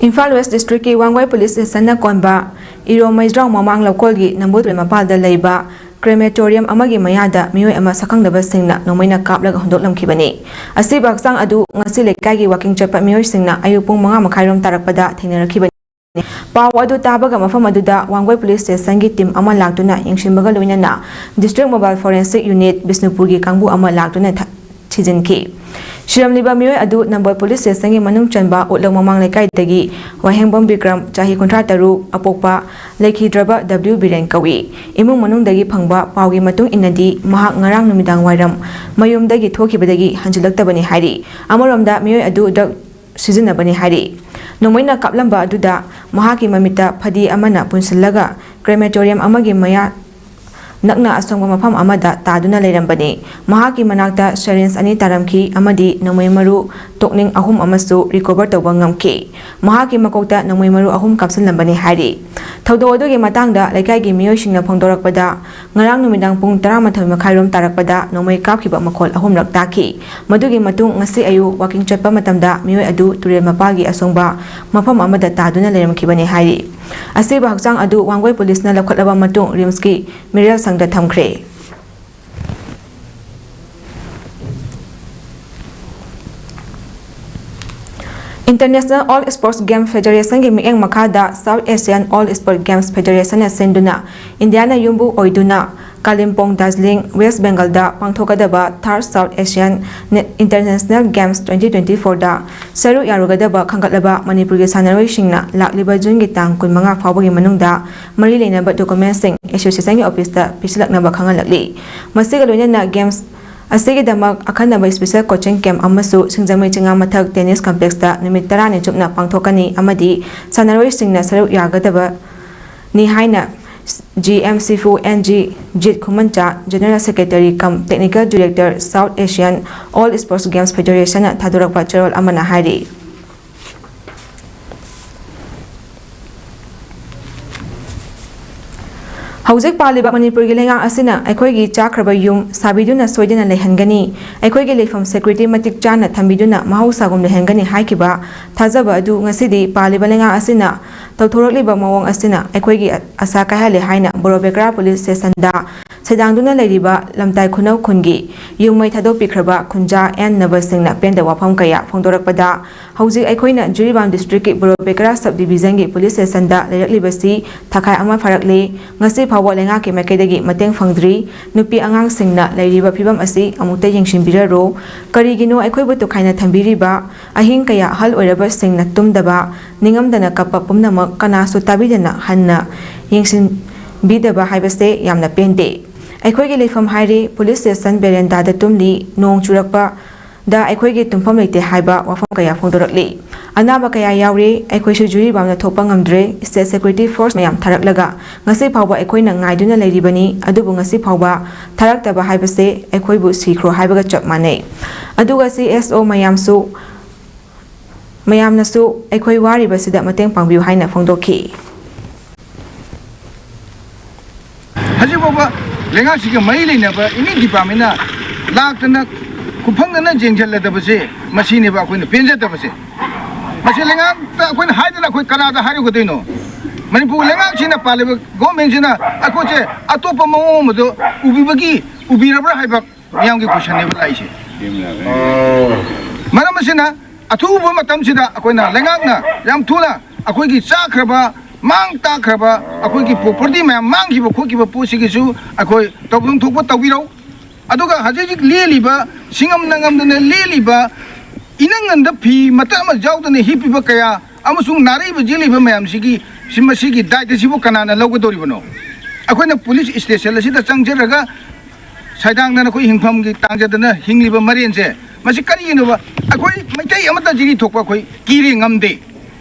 ꯏꯝꯐꯥꯜ ꯋꯦꯁ ꯗꯤꯁꯇ꯭ꯔꯤꯛꯀꯤ ꯋꯥꯡꯒꯣꯏ ꯄꯨꯂꯤꯁ ꯁ꯭ꯇꯦꯁꯟꯅ ꯀꯣꯟꯕ ꯏꯔꯣꯝ ꯃꯩꯖ꯭ꯔꯥꯎ ꯃꯃꯥꯡ ꯂꯧꯀꯣꯜꯒꯤ ꯅꯝꯕꯨꯜ ꯇꯨꯔꯦꯜ ꯃꯄꯥꯜꯗ ꯂꯩꯕ ꯀ꯭ꯔꯦꯃꯦꯇꯣꯔꯤꯌꯝ ꯑꯃꯒꯤ ꯃꯌꯥꯗ ꯃꯤꯑꯣꯏ ꯑꯃ ꯁꯛꯈꯪꯗꯕꯁꯤꯡꯅ ꯅꯣꯡꯃꯩꯅ ꯀꯥꯞꯂꯒ ꯍꯨꯟꯗꯣꯛꯂꯝꯈꯤꯕꯅꯤ꯫ ꯑꯁꯤꯕ ꯍꯛꯆꯥꯡ ꯑꯗꯨ ꯉꯁꯤ ꯂꯩꯀꯥꯏꯒꯤ ꯋꯥꯀꯤꯡ ꯆꯠꯄ ꯃꯤꯑꯣꯏꯁꯤꯡꯅ ꯑꯌꯨꯛ ꯄꯨꯡ ꯃꯉꯥ ꯃꯈꯥꯏꯔꯣꯝ ꯇꯥꯔꯛꯄꯗ ꯊꯦꯡꯅꯔꯛꯈꯤꯕꯅꯤ꯫ ꯄꯥꯎ ꯑꯗꯨ ꯇꯥꯕꯒ ꯃꯐꯝ ꯑꯗꯨꯗ ꯋꯥꯡꯒꯣꯏ ꯄꯨꯂꯤꯁ ꯁ꯭ꯇꯦꯁꯟꯒꯤ ꯇꯤꯝ ꯑꯃ ꯂꯥꯛꯇꯨꯅ ꯌꯦꯡꯁꯤꯟꯕꯒ ꯂꯣꯏꯅꯅ ꯗꯤꯁꯇ꯭ꯔꯤꯛ ꯃꯣꯕꯥꯏꯜ ꯐꯣꯔꯦꯟꯁꯤꯛ ꯌꯨꯅꯤꯠ ꯕꯤꯁꯅꯨꯄꯨꯔꯒꯤ ꯀꯥꯡꯕꯨ ꯑꯃ ꯂꯥꯛꯇꯨꯅ ꯊ-, ꯊꯤꯖꯤꯟꯈꯤ꯫ ꯁꯤꯔꯝꯂꯤꯕ ꯃꯤꯑꯣꯏ ꯑꯗꯨ ꯅꯝꯕꯣꯜ ꯄꯨꯂꯤꯁ ꯁ꯭ꯇꯦꯁꯟꯒꯤ ꯃꯅꯨꯡ ꯆꯟꯕ ꯎꯠꯂꯧ ꯃꯃꯥꯡ ꯂꯩꯀꯥꯏꯗꯒꯤ ꯋꯥꯍꯦꯡꯕꯝ ꯕꯤꯀ꯭ꯔꯝ, ꯆꯍꯤ ꯀꯨꯟꯊ꯭ꯔꯥ ꯇꯔꯨꯛ, ꯑꯄꯣꯛꯄ ꯂꯩꯈꯤꯗ꯭ꯔꯕ ꯗꯕ꯭ꯂꯤꯎ ꯕꯤꯔꯦꯟ ꯀꯧꯏ꯫ ꯏꯃꯨꯡ ꯃꯅꯨꯡꯗꯒꯤ ꯐꯪꯕ ꯄꯥꯎꯒꯤ ꯃꯇꯨꯡ ꯏꯟꯅꯗꯤ, ꯃꯍꯥꯛ ꯉꯔꯥꯡ ꯅꯨꯃꯤꯗꯥꯡ ꯋꯥꯏꯔꯝ ꯃꯌꯨꯝꯗꯒꯤ ꯊꯣꯛꯈꯤꯕꯗꯒꯤ ꯍꯟꯖꯤꯜꯂꯛꯇꯕꯅꯤ ꯍꯥꯏꯔꯤ꯫ ꯑꯃꯔꯣꯝꯗ, ꯃꯤꯑꯣꯏ ꯑꯗꯨ ꯗ꯭ꯔꯒ ꯁꯤꯖꯤꯟꯅꯕꯅꯤ ꯍꯥꯏꯔꯤ꯫ ꯅꯣꯡꯃꯩꯅ ꯀꯥꯞꯂꯝꯕ ꯑꯗꯨꯗ ꯃꯍꯥꯛꯀꯤ ꯃꯃꯤꯠꯇ ꯐꯗꯤ ꯑꯃꯅ ꯄꯨꯟꯁꯤꯜꯂꯒ ꯀ꯭ꯔꯦꯃꯦꯇꯣꯔꯤꯌꯝ ꯑꯃꯒꯤ ꯃꯌꯥ ꯅꯛꯅ ꯑꯁꯣꯡꯕ ꯃꯐꯝ ꯑꯃꯗ ꯇꯥꯗꯨꯅ ꯂꯩꯔꯝꯕꯅꯤ꯫ ꯃꯍꯥꯛꯀꯤ ꯃꯅꯥꯛꯇ ꯁꯔꯤꯟꯖ ꯑꯅꯤ ꯇꯥꯔꯝꯈꯤ ꯑꯃꯗꯤ ꯅꯣꯡꯃꯩ ꯃꯔꯨ ꯇꯣꯛꯅꯤꯡ ꯑꯍꯨꯝ ꯑꯃꯁꯨ ꯔꯤꯀꯣꯚꯔ ꯇꯧꯕ ꯉꯝꯈꯤ꯫ ꯃꯍꯥꯛꯀꯤ ꯃꯀꯣꯛꯇ ꯅꯣꯡꯃꯩ ꯃꯔꯨ ꯑꯍꯨꯝ ꯀꯥꯞꯁꯤꯜꯂꯝꯕꯅꯤ ꯍꯥꯏꯔꯤ꯫ ꯊꯧꯗꯣꯛ ꯑꯗꯨꯒꯤ ꯃꯇꯥꯡꯗ ꯂꯩꯀꯥꯏꯒꯤ ꯃꯤꯑꯣꯏꯁꯤꯡꯅ ꯐꯣꯡꯗꯣꯔꯛꯄꯗ, ꯉꯔꯥꯡ ꯅꯨꯃꯤꯗꯥꯡ ꯄꯨꯡ ꯇꯔꯥꯃꯥꯊꯣꯏ ꯃꯈꯥꯏꯔꯣꯝ ꯇꯥꯔꯛꯄꯗ ꯅꯣꯡꯃꯩ ꯀꯥꯞꯈꯤꯕ ꯃꯈꯣꯜ ꯑꯍꯨꯝꯂꯛ ꯇꯥꯈꯤ꯫ ꯃꯗꯨꯒꯤ ꯃꯇꯨꯡ ꯉꯁꯤ ꯑꯌꯨꯛ ꯋꯥꯀꯤꯡ ꯆꯠꯄ ꯃꯇꯝꯗ ꯃꯤꯑꯣꯏ ꯑꯗꯨ ꯇꯨꯔꯦꯜ ꯃꯄꯥꯜꯒꯤ ꯑꯁꯣꯡꯕ ꯃꯐꯝ ꯑꯃꯗ ꯇꯥꯗꯨꯅ ꯂꯩꯔꯝꯈꯤꯕꯅꯤ ꯍꯥꯏꯔꯤ꯫ ꯑꯁꯤꯕ ꯍꯛꯆꯥꯡ ꯑꯗꯨ ꯋꯥꯡꯒꯣꯏ ꯄꯨꯂꯤꯁꯅ ꯂꯧꯈꯠꯂꯕ ꯃꯇꯨꯡ ꯔꯤꯝꯁꯀꯤ ꯃꯤꯔꯦꯜ ꯁꯪꯗ ꯊꯝꯈ꯭ꯔꯦ꯫ International All Sports Games Federationꯒꯤ ꯃꯤꯠꯌꯦꯡ ꯃꯈꯥꯗ South Asian All Sports Games Federationꯅ ꯁꯤꯟꯗꯨꯅ ꯏꯟꯗꯤꯌꯥꯅ ꯌꯨꯝꯕꯨ ꯑꯣꯏꯗꯨꯅ ꯀꯥꯂꯤꯝꯄꯣꯡ, ꯗꯥꯔꯖꯤꯂꯤꯡ, ꯋꯦꯁ ꯕꯦꯡꯒꯜꯗ ꯄꯥꯡꯊꯣꯛꯀꯗꯕ Third South Asian International Games twenty twenty-fourꯗ ꯁꯔꯨꯛ ꯌꯥꯔꯨꯒꯗꯕ ꯈꯟꯒꯠꯂꯕ ꯃꯅꯤꯄꯨꯔꯒꯤ ꯁꯥꯟꯅꯔꯣꯏꯁꯤꯡꯅ ꯂꯥꯛꯂꯤꯕ ꯖꯨꯟꯒꯤ ꯇꯥꯡ ꯀꯨꯟꯃꯉꯥ ꯐꯥꯎꯕꯒꯤ ꯃꯅꯨꯡꯗ ꯃꯔꯤ ꯂꯩꯅꯕ ꯗꯣꯀꯨꯃꯦꯟꯁꯤꯡ ꯑꯦꯁꯣꯁꯤꯌꯦꯁꯟꯒꯤ ꯑꯣꯐꯤꯁꯇ ꯄꯤꯁꯤꯜꯂꯛꯅꯕ ꯈꯪꯍꯜꯂꯛꯂꯤ꯫ ꯃꯁꯤꯒ ꯂꯣꯏꯅꯅ ꯒꯦꯝꯁ ꯑꯁꯤꯒꯤꯗꯃꯛ ꯑꯈꯟꯅꯕ ꯁ꯭ꯄꯦꯁꯦꯜ ꯀꯣꯆꯤꯡ ꯀꯦꯝꯞ ꯑꯃꯁꯨ ꯁꯤꯡꯖꯃꯩ ꯆꯤꯉꯥ ꯃꯊꯛ ꯇꯦꯅꯤꯁ ꯀꯝꯄ꯭ꯂꯦꯛꯁꯇ ꯅꯨꯃꯤꯠ ꯇꯔꯥꯅꯤ ꯆꯨꯞꯅ ꯄꯥꯡꯊꯣꯛꯀꯅꯤ ꯑꯃꯗꯤ ꯁꯥꯟꯅꯔꯣꯏꯁꯤꯡꯅ ꯁꯔꯨꯛ ꯌꯥꯒꯗꯕꯅꯤ ꯍꯥꯏꯅ G M sifu N G Jit Khumancha, general secretary cum technical director, South Asian All Sports Games ꯐꯦꯗꯦꯔꯦꯁꯟꯅ ꯊꯥꯗꯣꯔꯛꯄ ꯆꯦꯔꯣꯜ ꯑꯃꯅ ꯍꯥꯏꯔꯤ꯫ ꯍꯧꯖꯤꯛ ꯄꯥꯜꯂꯤꯕ ꯃꯅꯤꯄꯨꯔꯒꯤ ꯂꯩꯉꯥꯛ ꯑꯁꯤꯅ ꯑꯩꯈꯣꯏꯒꯤ ꯆꯥꯈ꯭ꯔꯕ ꯌꯨꯝ ꯁꯥꯕꯤꯗꯨꯅ ꯁꯣꯏꯗꯅ ꯂꯩꯍꯟꯒꯅꯤ, ꯑꯩꯈꯣꯏꯒꯤ ꯂꯩꯐꯝ security ꯃꯇꯤꯛ ꯆꯥꯅ ꯊꯝꯕꯤꯗꯨꯅ ꯃꯍꯧꯁꯥꯒꯨꯝ ꯂꯩꯍꯟꯒꯅꯤ ꯍꯥꯏꯈꯤꯕ ꯊꯥꯖꯕ ꯑꯗꯨ ꯉꯁꯤꯗꯤ ꯄꯥꯜꯂꯤꯕ ꯂꯩꯉꯥꯛ ꯑꯁꯤꯅ ꯇꯧꯊꯣꯔꯛꯂꯤꯕ ꯃꯑꯣꯡ ꯑꯁꯤꯅ ꯑꯩꯈꯣꯏꯒꯤ ꯑꯁꯥ ꯀꯥꯏꯍꯜꯂꯦ ꯍꯥꯏꯅ ꯕꯣꯔꯣꯕꯦꯀꯔꯥ police stationꯗ ꯁꯩꯗꯥꯡꯗꯨꯅ ꯂꯩꯔꯤꯕ ꯂꯝꯇꯥꯏ ꯈꯨꯅꯧ ꯈꯨꯟꯒꯤ ꯌꯨꯝ ꯃꯩ ꯊꯥꯗꯣꯛꯄꯤꯈ꯭ꯔꯕ ꯈꯨꯟꯖꯥ ꯑꯦꯟ ꯅꯕꯁꯤꯡꯅ ꯄꯦꯟꯗꯕ ꯋꯥꯐꯝ ꯀꯌꯥ ꯐꯣꯡꯗꯣꯔꯛꯄꯗ, ꯍꯧꯖꯤꯛ ꯑꯩꯈꯣꯏꯅ ꯖꯤꯔꯤꯕꯥꯝ districtꯀꯤ ꯕꯣꯔꯣꯕꯦꯀꯔꯥ sub divisionꯒꯤ police stationꯗ ꯂꯩꯔꯛꯂꯤꯕꯁꯤ ꯊꯥꯈꯥꯏ ꯑꯃ ꯐꯥꯔꯛꯂꯦ꯫ ꯉꯁꯤ ꯐꯥꯎꯕ ꯂꯩꯉꯥꯛꯀꯤ ꯃꯥꯏꯀꯩꯗꯒꯤ ꯃꯇꯦꯡ ꯐꯪꯗ꯭ꯔꯤ꯫ ꯅꯨꯄꯤ ꯑꯉꯥꯡꯁꯤꯡꯅ ꯂꯩꯔꯤꯕ ꯐꯤꯕꯝ ꯑꯁꯤ ꯑꯃꯨꯛꯇ ꯌꯦꯡꯁꯤꯟꯕꯤꯔꯔꯣ꯫ ꯀꯔꯤꯒꯤꯅꯣ ꯑꯩꯈꯣꯏꯕꯨ ꯇꯣꯈꯥꯏꯅ ꯊꯝꯕꯤꯔꯤꯕ? ꯑꯍꯤꯡ ꯀꯌꯥ ꯑꯍꯜ ꯑꯣꯏꯔꯕꯁꯤꯡꯅ ꯇꯨꯝꯗꯕ, ꯅꯤꯡꯉꯝꯗꯅ ꯀꯞꯄ ꯄꯨꯝꯅꯃꯛ ꯀꯅꯥꯁꯨ ꯇꯥꯕꯤꯗꯅ ꯍꯟꯅ ꯌꯦꯡꯁꯤꯟꯕꯤꯗꯕ ꯍꯥꯏꯕꯁꯦ ꯌꯥꯝꯅ ꯄꯦꯟꯗꯦ꯫ ꯑꯩꯈꯣꯏꯒꯤ ꯂꯩꯐꯝ ꯍꯥꯏꯔꯦ police station verandaꯗ ꯇꯨꯝꯂꯤ, ꯅꯣꯡ ꯆꯨꯔꯛꯄꯗ ꯑꯩꯈꯣꯏꯒꯤ ꯇꯨꯝꯐꯝ ꯂꯩꯇꯦ ꯍꯥꯏꯕ ꯋꯥꯐꯝ ꯀꯌꯥ ꯐꯣꯡꯗꯣꯔꯛꯂꯤ꯫ ꯑꯅꯥꯕ ꯀꯌꯥ ꯌꯥꯎꯔꯦ, ꯑꯩꯈꯣꯏꯁꯨ ꯖꯤꯔꯤꯕꯥꯝꯗ ꯊꯣꯛꯄ ꯉꯝꯗ꯭ꯔꯦ꯫ State security force ꯃꯌꯥꯝ ꯊꯥꯔꯛꯂꯒ ꯉꯁꯤ ꯐꯥꯎꯕ ꯑꯩꯈꯣꯏꯅ ꯉꯥꯏꯗꯨꯅ ꯂꯩꯔꯤꯕꯅꯤ, ꯑꯗꯨꯕꯨ ꯉꯁꯤ ꯐꯥꯎꯕ ꯊꯥꯔꯛꯇꯕ ꯍꯥꯏꯕꯁꯦ ꯑꯩꯈꯣꯏꯕꯨ ꯁꯤꯈ꯭ꯔꯣ ꯍꯥꯏꯕꯒ ꯆꯞ ꯃꯥꯟꯅꯩ꯫ ꯑꯗꯨꯒ CSO ꯃꯌꯥꯝꯁꯨ, ꯃꯌꯥꯝꯅꯁꯨ ꯑꯩꯈꯣꯏ ꯋꯥꯔꯤꯕꯁꯤꯗ ꯃꯇꯦꯡ ꯄꯥꯡꯕꯤꯌꯨ ꯍꯥꯏꯅ ꯐꯣꯡꯗꯣꯛꯈꯤ꯫ ꯍꯧꯖꯤꯛ ꯐꯥꯎꯕ ꯂꯩꯉꯥꯛꯁꯤꯒ ꯃꯔꯤ ꯂꯩꯅꯕ any departmentꯅ ꯂꯥꯛꯇꯅ ꯈꯨꯐꯪꯗꯅ ꯌꯦꯡꯁꯤꯜꯂꯗꯕꯁꯦ, ꯃꯁꯤꯅꯦꯕ ꯑꯩꯈꯣꯏꯅ ꯄꯦꯟꯖꯗꯕꯁꯦ꯫ ꯃꯁꯤ ꯂꯩꯉꯥꯛꯇ ꯑꯩꯈꯣꯏꯅ ꯍꯥꯏꯗꯅ ꯑꯩꯈꯣꯏ ꯀꯅꯥꯗ ꯍꯥꯏꯔꯨꯒꯗꯣꯏꯅꯣ? ꯃꯅꯤꯄꯨꯔ ꯂꯩꯉꯥꯛꯁꯤꯅ, ꯄꯥꯜꯂꯤꯕ governmentꯁꯤꯅ ꯑꯩꯈꯣꯏꯁꯦ ꯑꯇꯣꯞꯄ ꯃꯑꯣꯡ ꯑꯃꯗ ꯎꯕꯤꯕꯒꯤ, ꯎꯕꯤꯔꯕ꯭ꯔꯥ ꯍꯥꯏꯕ ꯃꯤꯌꯥꯝꯒꯤ questionꯅꯦꯕ ꯂꯥꯛꯏꯁꯦ꯫ ꯃꯔꯝ ꯑꯁꯤꯅ, ꯑꯊꯨꯕ ꯃꯇꯝꯁꯤꯗ ꯑꯩꯈꯣꯏꯅ ꯂꯩꯉꯥꯛꯅ ꯌꯥꯝ ꯊꯨꯅ ꯑꯩꯈꯣꯏꯒꯤ ꯆꯥꯈ꯭ꯔꯕ, ꯃꯥꯡ ꯇꯥꯛꯈ꯭ꯔꯕ, ꯑꯩꯈꯣꯏꯒꯤ property ꯃꯌꯥꯝ ꯃꯥꯡꯈꯤꯕ ꯈꯣꯠꯈꯤꯕ ꯄꯣꯠꯁꯤꯒꯤꯁꯨ ꯑꯩꯈꯣꯏ ꯇꯧꯐꯝ ꯊꯣꯛꯄ ꯇꯧꯕꯤꯔꯧ꯫ ꯑꯗꯨꯒ ꯍꯧꯖꯤꯛ ꯍꯧꯖꯤꯛ ꯂꯦꯜꯂꯤꯕ, ꯁꯤꯡꯉꯝ ꯅꯪꯉꯝꯗꯅ ꯂꯦꯜꯂꯤꯕ, ꯏꯅꯪ ꯅꯪꯗ ꯐꯤ ꯃꯇꯠ ꯑꯃ ꯌꯥꯎꯗꯅ ꯍꯤꯞꯄꯤꯕ ꯀꯌꯥ ꯑꯃꯁꯨꯡ ꯅꯥꯔꯛꯏꯕ ꯌꯦꯛꯂꯤꯕ ꯃꯌꯥꯝꯁꯤꯒꯤ, ꯁꯤ, ꯃꯁꯤꯒꯤ ꯗꯥꯏꯇꯁꯤꯕꯨ ꯀꯅꯥꯅ ꯂꯧꯒꯗꯧꯔꯤꯕꯅꯣ? ꯑꯩꯈꯣꯏꯅ police station ꯑꯁꯤꯗ ꯆꯪꯖꯔꯒ ꯁꯩꯗꯥꯡꯗꯅ ꯑꯩꯈꯣꯏ ꯍꯤꯡꯐꯝꯒꯤ ꯇꯥꯡꯖꯗꯅ ꯍꯤꯡꯂꯤꯕ ꯃꯔꯦꯟꯁꯦ, ꯃꯁꯤ ꯀꯔꯤꯒꯤꯅꯣꯕ? ꯑꯩꯈꯣꯏ ꯃꯩꯇꯩ ꯑꯃꯠꯇ ꯖꯤꯔꯤ ꯊꯣꯛꯄ ꯑꯩꯈꯣꯏ ꯀꯤꯔꯦ, ꯉꯝꯗꯦ꯫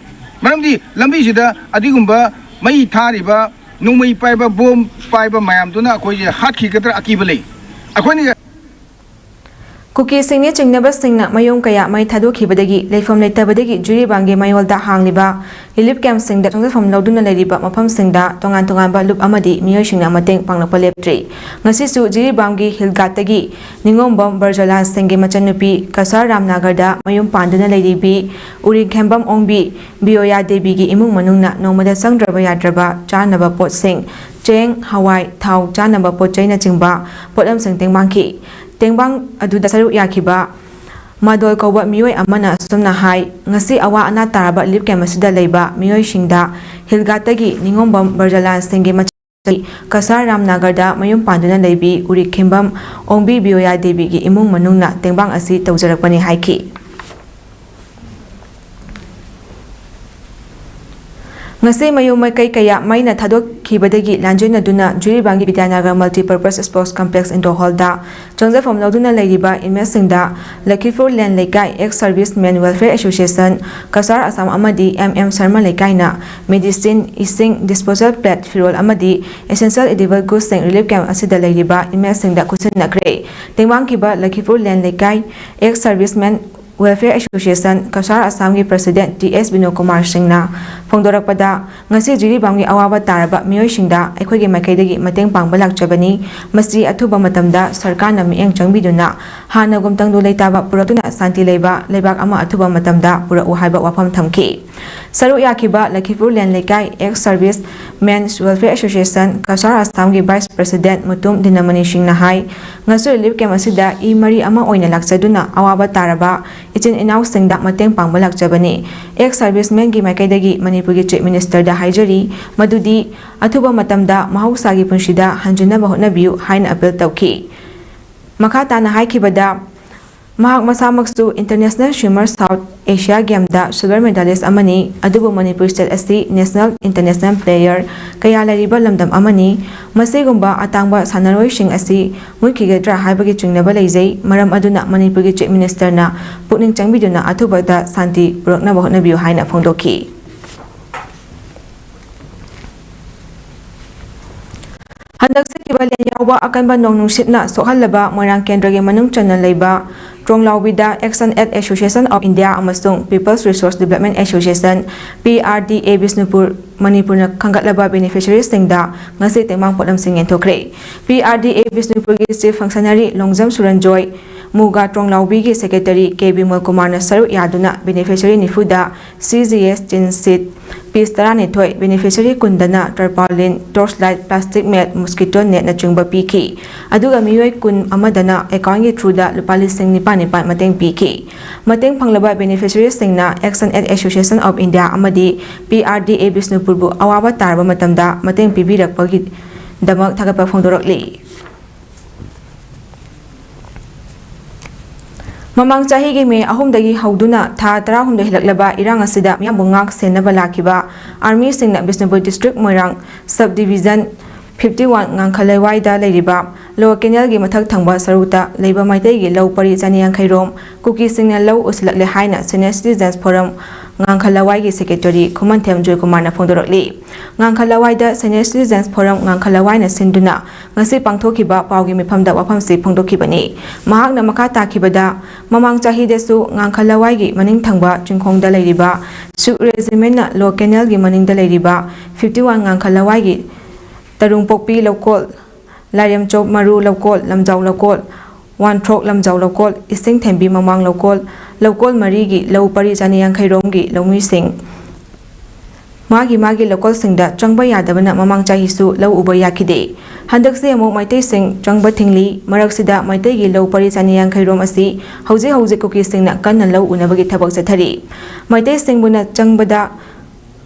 ꯃꯔꯝꯗꯤ ꯂꯝꯕꯤꯁꯤꯗ ꯑꯗꯨꯒꯨꯝꯕ ꯃꯩ ꯊꯥꯔꯤꯕ, ꯅꯣꯡꯃꯩ ꯄꯥꯏꯕ, ꯕꯣꯝ ꯄꯥꯏꯕ ꯃꯌꯥꯝꯗꯨꯅ ꯑꯩꯈꯣꯏꯁꯦ ꯍꯥꯠꯈꯤꯒꯗ꯭ꯔꯥ ꯑꯀꯤꯕ ꯂꯩ꯫ ꯑꯩꯈꯣꯏꯅ ꯀꯨꯀꯤꯁꯤꯡꯅꯤ ꯆꯤꯡꯅꯕꯁꯤꯡꯅ ꯃꯌꯨꯝ ꯀꯌꯥ ꯃꯩ ꯊꯥꯗꯣꯛꯈꯤꯕꯗꯒꯤ ꯂꯩꯐꯝ ꯂꯩꯇꯕꯗꯒꯤ ꯖꯤꯔꯤꯕꯥꯝꯒꯤ ꯃꯌꯣꯜꯗ ꯍꯥꯡꯂꯤꯕ ꯔꯤꯂꯤꯐ ꯀꯦꯝꯞꯁꯤꯡꯗ ꯆꯪꯖꯐꯝ ꯂꯧꯗꯨꯅ ꯂꯩꯔꯤꯕ ꯃꯐꯝꯁꯤꯡꯗ ꯇꯣꯉꯥꯟ ꯇꯣꯉꯥꯟꯕ ꯂꯨꯞ ꯑꯃꯗꯤ ꯃꯤꯑꯣꯏꯁꯤꯡꯅ ꯃꯇꯦꯡ ꯄꯥꯡꯂꯛꯄ ꯂꯦꯞꯇ꯭ꯔꯤ꯫ ꯉꯁꯤꯁꯨ ꯖꯤꯔꯤꯕꯥꯝꯒꯤ ꯍꯤꯜꯒꯥꯠꯇꯒꯤ ꯅꯤꯉꯣꯝꯕꯝ ꯕ꯭ꯔꯖꯂꯥꯜ ꯁꯤꯡꯒꯤ ꯃꯆꯟꯅꯨꯄꯤ ꯀꯁꯥꯔ ꯔꯥꯝꯅꯥꯒꯔꯗ ꯃꯌꯨꯝ ꯄꯥꯟꯗꯨꯅ ꯂꯩꯔꯤꯕꯤ ꯎꯔꯤꯡꯈꯦꯝꯕꯝ ꯑꯣꯡꯕꯤ ꯕꯤꯌꯣꯌꯥ ꯗꯦꯕꯤꯒꯤ ꯏꯃꯨꯡ ꯃꯅꯨꯡꯅ ꯅꯣꯡꯃꯗ ꯆꯪꯗ꯭ꯔꯕ ꯌꯥꯗ꯭ꯔꯕ ꯆꯥꯅꯕ ꯄꯣꯠꯁꯤꯡ, ꯆꯦꯡ, ꯍꯋꯥꯏ, ꯊꯥꯎ, ꯆꯥꯅꯕ ꯄꯣꯠ ꯆꯩꯅꯆꯤꯡꯕ ꯄꯣꯠꯂꯝꯁꯤꯡ ꯇꯦꯡꯕꯥꯡꯈꯤ꯫ ꯇꯦꯡꯕꯥꯡ ꯑꯗꯨꯗ ꯁꯔꯨꯛ ꯌꯥꯈꯤꯕ ꯃꯥꯗꯣꯜ ꯀꯧꯕ ꯃꯤꯑꯣꯏ ꯑꯃꯅ ꯑꯁꯨꯝꯅ ꯍꯥꯏ, "ꯉꯁꯤ ꯑꯋꯥ ꯑꯅꯥ ꯇꯥꯔꯕ ꯔꯤꯂꯤꯐ ꯀꯦꯝꯞ ꯑꯁꯤꯗ ꯂꯩꯕ ꯃꯤꯑꯣꯏꯁꯤꯡꯗ ꯍꯤꯜꯒꯥꯠꯇꯒꯤ ꯅꯤꯉꯣꯝꯕꯝ ꯕ꯭ꯔꯖꯂꯥꯜ ꯁꯤꯡꯒꯤ ꯃꯆꯥ ꯀꯁꯥꯔ ꯔꯥꯝꯅꯥꯒꯔꯗ ꯃꯌꯨꯝ ꯄꯥꯟꯗꯨꯅ ꯂꯩꯕꯤ ꯎꯔꯤꯈꯦꯝꯕꯝ ꯑꯣꯡꯕꯤ ꯕꯤꯌꯣꯌꯥ ꯗꯦꯕꯤꯒꯤ ꯏꯃꯨꯡ ꯃꯅꯨꯡꯅ ꯇꯦꯡꯕꯥꯡ ꯑꯁꯤ ꯇꯧꯖꯔꯛꯄꯅꯤ" ꯍꯥꯏꯈꯤ꯫ ꯉꯁꯤ ꯃꯌꯨꯝ ꯃꯀꯩ ꯀꯌꯥ ꯃꯩꯅ ꯊꯥꯗꯣꯛꯈꯤꯕꯗꯒꯤ ꯂꯥꯟꯖꯦꯟꯅꯗꯨꯅ ꯖꯤꯔꯤꯕꯥꯝꯒꯤ ꯕꯤꯗ꯭ꯌꯥꯅꯒꯔ ꯃꯜꯇꯤꯄꯔꯄꯁ ꯁ꯭ꯄꯣꯔꯠꯁ ꯀꯝꯄ꯭ꯂꯦꯛꯁ ꯏꯟꯗꯣꯔ ꯍꯣꯜꯗ ꯆꯪꯖꯐꯝ ꯂꯧꯗꯨꯅ ꯂꯩꯔꯤꯕ ꯏꯟꯃꯦꯠꯁꯤꯡꯗ ꯂꯈꯤꯄꯨꯔ ꯂꯦꯟ ꯂꯩꯀꯥꯏ ꯑꯦꯛꯁ ꯁꯔꯚꯤꯁ ꯃꯦꯟ ꯋꯦꯜꯐꯤꯌꯔ ꯑꯦꯁꯣꯁꯤꯌꯦꯁꯟ ꯀꯁꯥꯔ ꯑꯁꯥꯝ ꯑꯃꯗꯤ ꯑꯦꯝ ꯑꯦꯝ ꯁꯔꯃ ꯂꯩꯀꯥꯏꯅ ꯃꯦꯗꯤꯁꯤꯟ, ꯏꯁꯤꯡ, ꯗꯤꯁꯄꯣꯖꯦꯕꯜ ꯄ꯭ꯂꯦꯠ, ꯐꯤꯔꯣꯜ ꯑꯃꯗꯤ ꯑꯦꯁꯦꯟꯁꯤꯌꯦꯜ ꯏꯗꯤꯕꯜ ꯒꯨꯗꯁꯤꯡ ꯔꯤꯂꯤꯐ ꯀꯦꯝꯞ ꯑꯁꯤꯗ ꯂꯩꯔꯤꯕ ꯏꯟꯃꯦꯠꯁꯤꯡꯗ ꯈꯨꯠꯁꯤꯟꯅꯈ꯭ꯔꯦ꯫ ꯇꯦꯡꯕꯥꯡꯈꯤꯕ ꯂꯈꯤꯄꯨꯔ ꯂꯦꯟ ꯂꯩꯀꯥꯏ ꯑꯦꯛꯁ ꯁꯔꯚꯤꯁꯃꯦꯟ ꯋꯦꯜꯐꯤꯌꯔ ꯑꯦꯁꯣꯁꯤꯌꯦꯁꯟ ꯀꯁꯥꯔ ꯑꯁꯥꯝꯒꯤ ꯄ꯭ꯔꯁꯤꯗꯦꯟꯠ ꯇꯤ ꯑꯦꯁ ꯕꯤꯅꯣꯀꯨꯃꯥꯔ ꯁꯤꯡꯅ ꯐꯣꯡꯗꯣꯔꯛꯄꯗ, ꯉꯁꯤ ꯖꯤꯔꯤꯕꯥꯝꯒꯤ ꯑꯋꯥꯕ ꯇꯥꯔꯕ ꯃꯤꯑꯣꯏꯁꯤꯡꯗ ꯑꯩꯈꯣꯏꯒꯤ ꯃꯥꯏꯀꯩꯗꯒꯤ ꯃꯇꯦꯡ ꯄꯥꯡꯕ ꯂꯥꯛꯆꯕꯅꯤ꯫ ꯃꯁꯤ ꯑꯊꯨꯕ ꯃꯇꯝꯗ ꯁꯔꯀꯥꯔꯅ ꯃꯤꯠꯌꯦꯡ ꯆꯪꯕꯤꯗꯨꯅ ꯍꯥꯟꯅꯒꯨꯝ ꯇꯪꯗꯨ ꯂꯩꯇꯥꯕ ꯄꯨꯔꯛꯇꯨꯅ ꯁꯥꯟꯇꯤ ꯂꯩꯕ ꯂꯩꯕꯥꯛ ꯑꯃ ꯑꯊꯨꯕ ꯃꯇꯝꯗ ꯄꯨꯔꯛꯎ ꯍꯥꯏꯕ ꯋꯥꯐꯝ ꯊꯝꯈꯤ꯫ ꯁꯔꯨꯛ ꯌꯥꯈꯤꯕ ꯂꯈꯤꯄꯨꯔ ꯂꯦꯟ ꯂꯩꯀꯥꯏ ex servicemen's welfare association Cachar ꯑꯁꯥꯝꯒꯤ ꯚꯥꯏꯁ ꯄ꯭ꯔꯁꯤꯗꯦꯟꯠ ꯃꯨꯇꯨꯝ ꯗꯤꯅꯃꯅꯤ ꯁꯤꯡꯅ ꯍꯥꯏ, ꯉꯁꯤ ꯔꯤꯂꯤꯐ ꯀꯦꯝꯞ ꯑꯁꯤꯗ ꯏ ꯃꯔꯤ ꯑꯃ ꯑꯣꯏꯅ ꯂꯥꯛꯆꯗꯨꯅ ꯑꯋꯥꯕ ꯇꯥꯔꯕ ꯏꯆꯤꯟ ꯏꯅꯥꯎꯁꯤꯡꯗ ꯃꯇꯦꯡ ꯄꯥꯡꯕ ꯂꯥꯛꯆꯕꯅꯤ꯫ ꯑꯦꯛꯁ ꯁꯔꯚꯤꯁꯃꯦꯟꯒꯤ ꯃꯥꯏꯀꯩꯗꯒꯤ ꯃꯅꯤꯄꯨꯔꯒꯤ ꯆꯤꯐ ꯃꯤꯅꯤꯁꯇꯔꯗ ꯍꯥꯏꯖꯔꯤ, ꯃꯗꯨꯗꯤ ꯑꯊꯨꯕ ꯃꯇꯝꯗ ꯃꯍꯧꯁꯥꯒꯤ ꯄꯨꯟꯁꯤꯗ ꯍꯟꯖꯤꯟꯅꯕ ꯍꯣꯠꯅꯕꯤꯌꯨ ꯍꯥꯏꯅ ꯑꯄꯤꯜ ꯇꯧꯈꯤ꯫ ꯃꯈꯥ ꯇꯥꯅ ꯍꯥꯏꯈꯤꯕꯗ, ꯃꯍꯥꯛ ꯃꯁꯥꯃꯛꯁꯨ ꯏꯟꯇꯔꯅꯦꯁꯅꯦꯜ ꯁ꯭ꯋꯤꯃꯔ ꯁꯥꯎꯠ ꯑꯦꯁꯤꯌꯥ ꯒꯦꯝꯗ ꯁꯤꯜꯚꯔ ꯃꯦꯗꯥꯂꯤꯁ ꯑꯃꯅꯤ, ꯑꯗꯨꯕꯨ ꯃꯅꯤꯄꯨꯔ ꯁ꯭ꯇꯦꯠ ꯑꯁꯤ ꯅꯦꯁꯅꯦꯜ, ꯏꯟꯇꯔꯅꯦꯁꯅꯦꯜ ꯄ꯭ꯂꯦꯌꯔ ꯀꯌꯥ ꯂꯩꯔꯤꯕ ꯂꯝꯗꯝ ꯑꯃꯅꯤ꯫ ꯃꯁꯤꯒꯨꯝꯕ ꯑꯇꯥꯡꯕ ꯁꯥꯟꯅꯔꯣꯏꯁꯤꯡ ꯑꯁꯤ ꯃꯨꯠꯈꯤꯒꯗ꯭ꯔꯥ ꯍꯥꯏꯕꯒꯤ ꯆꯤꯡꯅꯕ ꯂꯩꯖꯩ꯫ ꯃꯔꯝ ꯑꯗꯨꯅ ꯃꯅꯤꯄꯨꯔꯒꯤ ꯆꯤꯐ ꯃꯤꯅꯤꯁꯇꯔꯅ ꯄꯨꯛꯅꯤꯡ ꯆꯪꯕꯤꯗꯨꯅ ꯑꯊꯨꯕꯗ ꯁꯥꯟꯇꯤ ꯄꯨꯔꯛꯅꯕ ꯍꯣꯠꯅꯕꯤꯌꯨ ꯍꯥꯏꯅ ꯐꯣꯡꯗꯣꯛꯈꯤ꯫ ꯍꯟꯗꯛ ꯁꯤꯠꯈꯤꯕ ꯂꯦꯟ ꯌꯥꯎꯕ ꯑꯀꯟꯕ ꯅꯣꯡ ꯅꯨꯡꯁꯤꯠꯅ ꯁꯣꯛꯍꯜꯂꯕ ꯃꯣꯏꯔꯥꯡ ꯀꯦꯟꯗ꯭ꯔꯒꯤ ꯃꯅꯨꯡ ꯆꯟꯅ ꯂꯩꯕ ꯇ꯭ꯔꯣꯡꯂꯥꯎꯕꯤꯗ Action Aid Association of India ꯑꯃꯁꯨꯡ People's Resource Development Association, P R D A, Bishnupur, ꯃꯅꯤꯄꯨꯔꯅ ꯈꯟꯒꯠꯂꯕ ꯕꯦꯅꯤꯐꯤꯁꯔꯤꯁꯤꯡꯗ ꯉꯁꯤ ꯇꯦꯡꯕꯥꯡ ꯄꯣꯠꯂꯝꯁꯤꯡ ꯌꯦꯟꯊꯣꯛꯈ꯭ꯔꯦ꯫ P R D A ꯕꯤꯁꯅꯨꯄꯨꯔꯒꯤ ꯆꯤꯐ ꯐꯪꯁꯅꯔꯤ ꯂꯣꯡꯖꯝ ꯁꯨꯔꯟꯖꯣꯏ ꯃꯨꯒꯥ ꯇ꯭ꯔꯣꯡꯂꯥꯎꯕꯤꯒꯤ ꯁꯦꯀ꯭ꯔꯦꯇꯔꯤ ꯀꯦ ꯕꯤꯃꯜ ꯀꯨꯃꯥꯔꯅ ꯁꯔꯨꯛ ꯌꯥꯗꯨꯅ ꯕꯦꯅꯤꯐꯤꯁꯔꯤ ꯅꯤꯐꯨꯗ C G S tin sheet piece ꯇꯔꯥꯅꯤꯊꯣꯏ, ꯕꯦꯅꯤꯐꯤꯁꯔꯤ ꯀꯨꯟꯗꯅ tarpaulin, torch light, plastic mat, mosquito ꯅꯦꯠꯅꯆꯤꯡꯕ ꯄꯤꯈꯤ꯫ ꯑꯗꯨꯒ ꯃꯤꯑꯣꯏ ꯀꯨꯟ ꯑꯃꯗꯅ ꯑꯦꯀꯥꯎꯟꯒꯤ ꯊ꯭ꯔꯨꯗ ꯂꯨꯄꯥ ꯂꯤꯁꯤꯡ ꯅꯤꯄꯥꯟ ꯅꯤꯄꯥꯟ ꯃꯇꯦꯡ ꯄꯤꯈꯤ꯫ ꯃꯇꯦꯡ ꯐꯪꯂꯕ ꯕꯦꯅꯤꯐꯤꯁꯔꯤꯁꯤꯡꯅ Action Aid Association of India ꯑꯃꯗꯤ P R D A ꯕꯤꯁꯅꯨꯄꯨꯔꯕꯨ ꯑꯋꯥꯕ ꯇꯥꯔꯕ ꯃꯇꯝꯗ ꯃꯇꯦꯡ ꯄꯤꯕꯤꯔꯛꯄꯒꯤꯗꯃꯛ ꯊꯥꯒꯠꯄ ꯐꯣꯡꯗꯣꯔꯛꯂꯤ꯫ ꯃꯃꯥꯡ ꯆꯍꯤꯒꯤ ꯃꯦ ꯑꯍꯨꯝꯗꯒꯤ ꯍꯧꯗꯨꯅ ꯊꯥ ꯇꯔꯥꯍꯨꯝꯗꯣꯏ ꯍꯦꯜꯂꯛꯂꯕ ꯏꯔꯥꯡ ꯑꯁꯤꯗ ꯃꯤꯌꯥꯝꯕꯨ ꯉꯥꯛ ꯁꯦꯟꯅꯕ ꯂꯥꯛꯈꯤꯕ ꯑꯥꯔꯃꯤꯁꯤꯡꯅ ꯕꯤꯁꯅꯨꯄꯨꯔ ꯗꯤꯁꯇ꯭ꯔꯤꯛ ꯃꯣꯏꯔꯥꯡ ꯁꯕ ꯗꯤꯕꯤꯖꯟ ꯐꯤꯐꯇꯤ ꯋꯥꯟ ꯉꯥꯡꯈꯂꯩꯋꯥꯏꯗ ꯂꯩꯔꯤꯕ ꯂꯣ ꯀꯦꯅꯦꯜꯒꯤ ꯃꯊꯛ ꯊꯪꯕ ꯁꯔꯨꯛꯇ ꯂꯩꯕ ꯃꯩꯇꯩꯒꯤ ꯂꯧ ꯄꯔꯤ ꯆꯅꯤ ꯌꯥꯡꯈꯩ ꯔꯣꯝ ꯀꯨꯀꯤꯁꯤꯡꯅ ꯂꯧ ꯎꯁꯤꯜꯂꯛꯂꯦ ꯍꯥꯏꯅ Senior Citizens Forum ꯉꯥꯡꯈꯂꯋꯥꯏꯒꯤ ꯁꯦꯀ꯭ꯔꯦꯇꯔꯤ ꯈꯨꯃꯟꯊꯦꯝ ꯖꯣꯏꯀꯨꯃꯥꯔꯅ ꯐꯣꯡꯗꯣꯔꯛꯂꯤ꯫ ꯉꯥꯡꯈꯂꯋꯥꯏꯗ Senior Citizens Forum ꯉꯥꯡꯈꯂꯋꯥꯏꯅ ꯁꯤꯟꯗꯨꯅ ꯉꯁꯤ ꯄꯥꯡꯊꯣꯛꯈꯤꯕ ꯄꯥꯎꯒꯤ ꯃꯤꯐꯝꯗ ꯋꯥꯐꯝꯁꯤ ꯐꯣꯡꯗꯣꯛꯈꯤꯕꯅꯤ꯫ ꯃꯍꯥꯛꯅ ꯃꯈꯥ ꯇꯥꯈꯤꯕꯗ, ꯃꯃꯥꯡ ꯆꯍꯤꯗꯁꯨ ꯉꯥꯡꯈꯂꯋꯥꯏꯒꯤ ꯃꯅꯤꯡ ꯊꯪꯕ ꯆꯤꯡꯈꯣꯡꯗ ꯂꯩꯔꯤꯕ ꯁꯨꯛ ꯔꯦꯖꯤꯃꯦꯟꯅ ꯂꯣ ꯀꯦꯅꯦꯜꯒꯤ ꯃꯅꯤꯡꯗ ꯂꯩꯔꯤꯕ ꯐꯤꯐꯇꯤ ꯋꯥꯟ ꯉꯥꯡꯈꯂꯋꯥꯏꯒꯤ ꯇꯔꯨꯡꯄꯣꯛꯄꯤ ꯂꯧꯀꯣꯜ, ꯂꯥꯏꯔꯦꯝꯆꯣꯞ ꯃꯔꯨ ꯂꯧꯀꯣꯜ, ꯂꯝꯖꯥꯎ ꯂꯧꯀꯣꯜ, ꯋꯥꯟꯊ꯭ꯔꯣꯛ ꯂꯝꯖꯥꯎ ꯂꯧꯀꯣꯜ, ꯏꯁꯤꯡ ꯊꯦꯝꯕꯤ ꯃꯃꯥꯡ ꯂꯧꯀꯣꯜ, ꯂꯧꯀꯣꯜ ꯃꯔꯤꯒꯤ ꯂꯧ ꯄꯔꯤ ꯆꯅꯤ ꯌꯥꯡꯈꯩ ꯔꯣꯝꯒꯤ ꯂꯧꯃꯤꯁꯤꯡ ꯃꯥꯒꯤ ꯃꯥꯒꯤ ꯂꯧꯀꯣꯜꯁꯤꯡꯗ ꯆꯪꯕ ꯌꯥꯗꯕꯅ ꯃꯃꯥꯡ ꯆꯍꯤꯁꯨ ꯂꯧ ꯎꯕ ꯌꯥꯈꯤꯗꯦ꯫ ꯍꯟꯗꯛꯁꯤ ꯑꯃꯨꯛ ꯃꯩꯇꯩꯁꯤꯡ ꯆꯪꯕ ꯊꯤꯡꯂꯤ꯫ ꯃꯔꯛꯁꯤꯗ ꯃꯩꯇꯩꯒꯤ ꯂꯧ ꯄꯔꯤ ꯆꯅꯤ ꯌꯥꯡꯈꯩ ꯔꯣꯝ ꯑꯁꯤ ꯍꯧꯖꯤꯛ ꯍꯧꯖꯤꯛ ꯀꯨꯀꯤꯁꯤꯡꯅ ꯀꯟꯅ ꯂꯧ ꯎꯅꯕꯒꯤ ꯊꯕꯛ ꯆꯠꯊꯔꯤ꯫ ꯃꯩꯇꯩꯁꯤꯡꯕꯨꯅ ꯆꯪꯕꯗ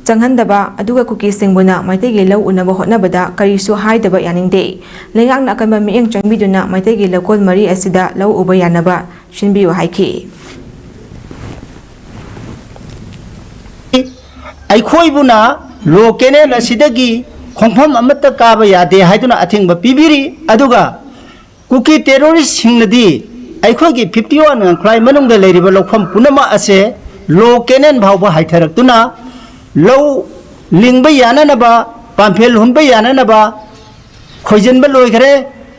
ꯆꯪꯍꯟꯗꯕ, ꯑꯗꯨꯒ ꯀꯨꯀꯤꯁꯤꯡꯕꯨꯅ ꯃꯩꯇꯩꯒꯤ ꯂꯧ ꯎꯅꯕ ꯍꯣꯠꯅꯕꯗ ꯀꯔꯤꯁꯨ ꯍꯥꯏꯗꯕ ꯌꯥꯅꯤꯡꯗꯦ꯫ ꯂꯩꯉꯥꯛꯅ ꯑꯀꯟꯕ ꯃꯤꯠꯌꯦꯡ ꯆꯪꯕꯤꯗꯨꯅ ꯃꯩꯇꯩꯒꯤ ꯂꯧꯀꯣꯜ ꯃꯔꯤ ꯑꯁꯤꯗ ꯂꯧ ꯎꯕ ꯌꯥꯅꯕ ꯁꯤꯟꯕꯤꯌꯨ ꯍꯥꯏꯈꯤ꯫ ꯑꯩꯈꯣꯏꯕꯨꯅ ꯂꯣ ꯀꯦꯅꯦꯜ ꯑꯁꯤꯗꯒꯤ ꯈꯣꯡꯐꯝ ꯑꯃꯠꯇ ꯀꯥꯕ ꯌꯥꯗꯦ ꯍꯥꯏꯗꯨꯅ ꯑꯊꯤꯡꯕ ꯄꯤꯕꯤꯔꯤ꯫ ꯑꯗꯨꯒ ꯀꯨꯀꯤ ꯇꯦꯔꯣꯔꯤꯁꯁꯤꯡꯅꯗꯤ ꯑꯩꯈꯣꯏꯒꯤ ꯐꯤꯐꯇꯤ ꯋꯥꯟ ꯉꯥꯡꯈ꯭ꯔꯥꯏ ꯃꯅꯨꯡꯗ ꯂꯩꯔꯤꯕ ꯂꯧꯐꯝ ꯄꯨꯝꯅꯃꯛ ꯑꯁꯦ ꯂꯣ ꯀꯦꯅꯦꯜ ꯐꯥꯎꯕ ꯍꯥꯏꯊꯔꯛꯇꯨꯅ ꯂꯧ ꯂꯤꯡꯕ ꯌꯥꯅꯅꯕ, ꯄꯥꯝꯐꯦꯜ ꯍꯨꯟꯕ ꯌꯥꯅꯅꯕ, ꯈꯣꯏꯖꯤꯟꯕ ꯂꯣꯏꯈ꯭ꯔꯦ,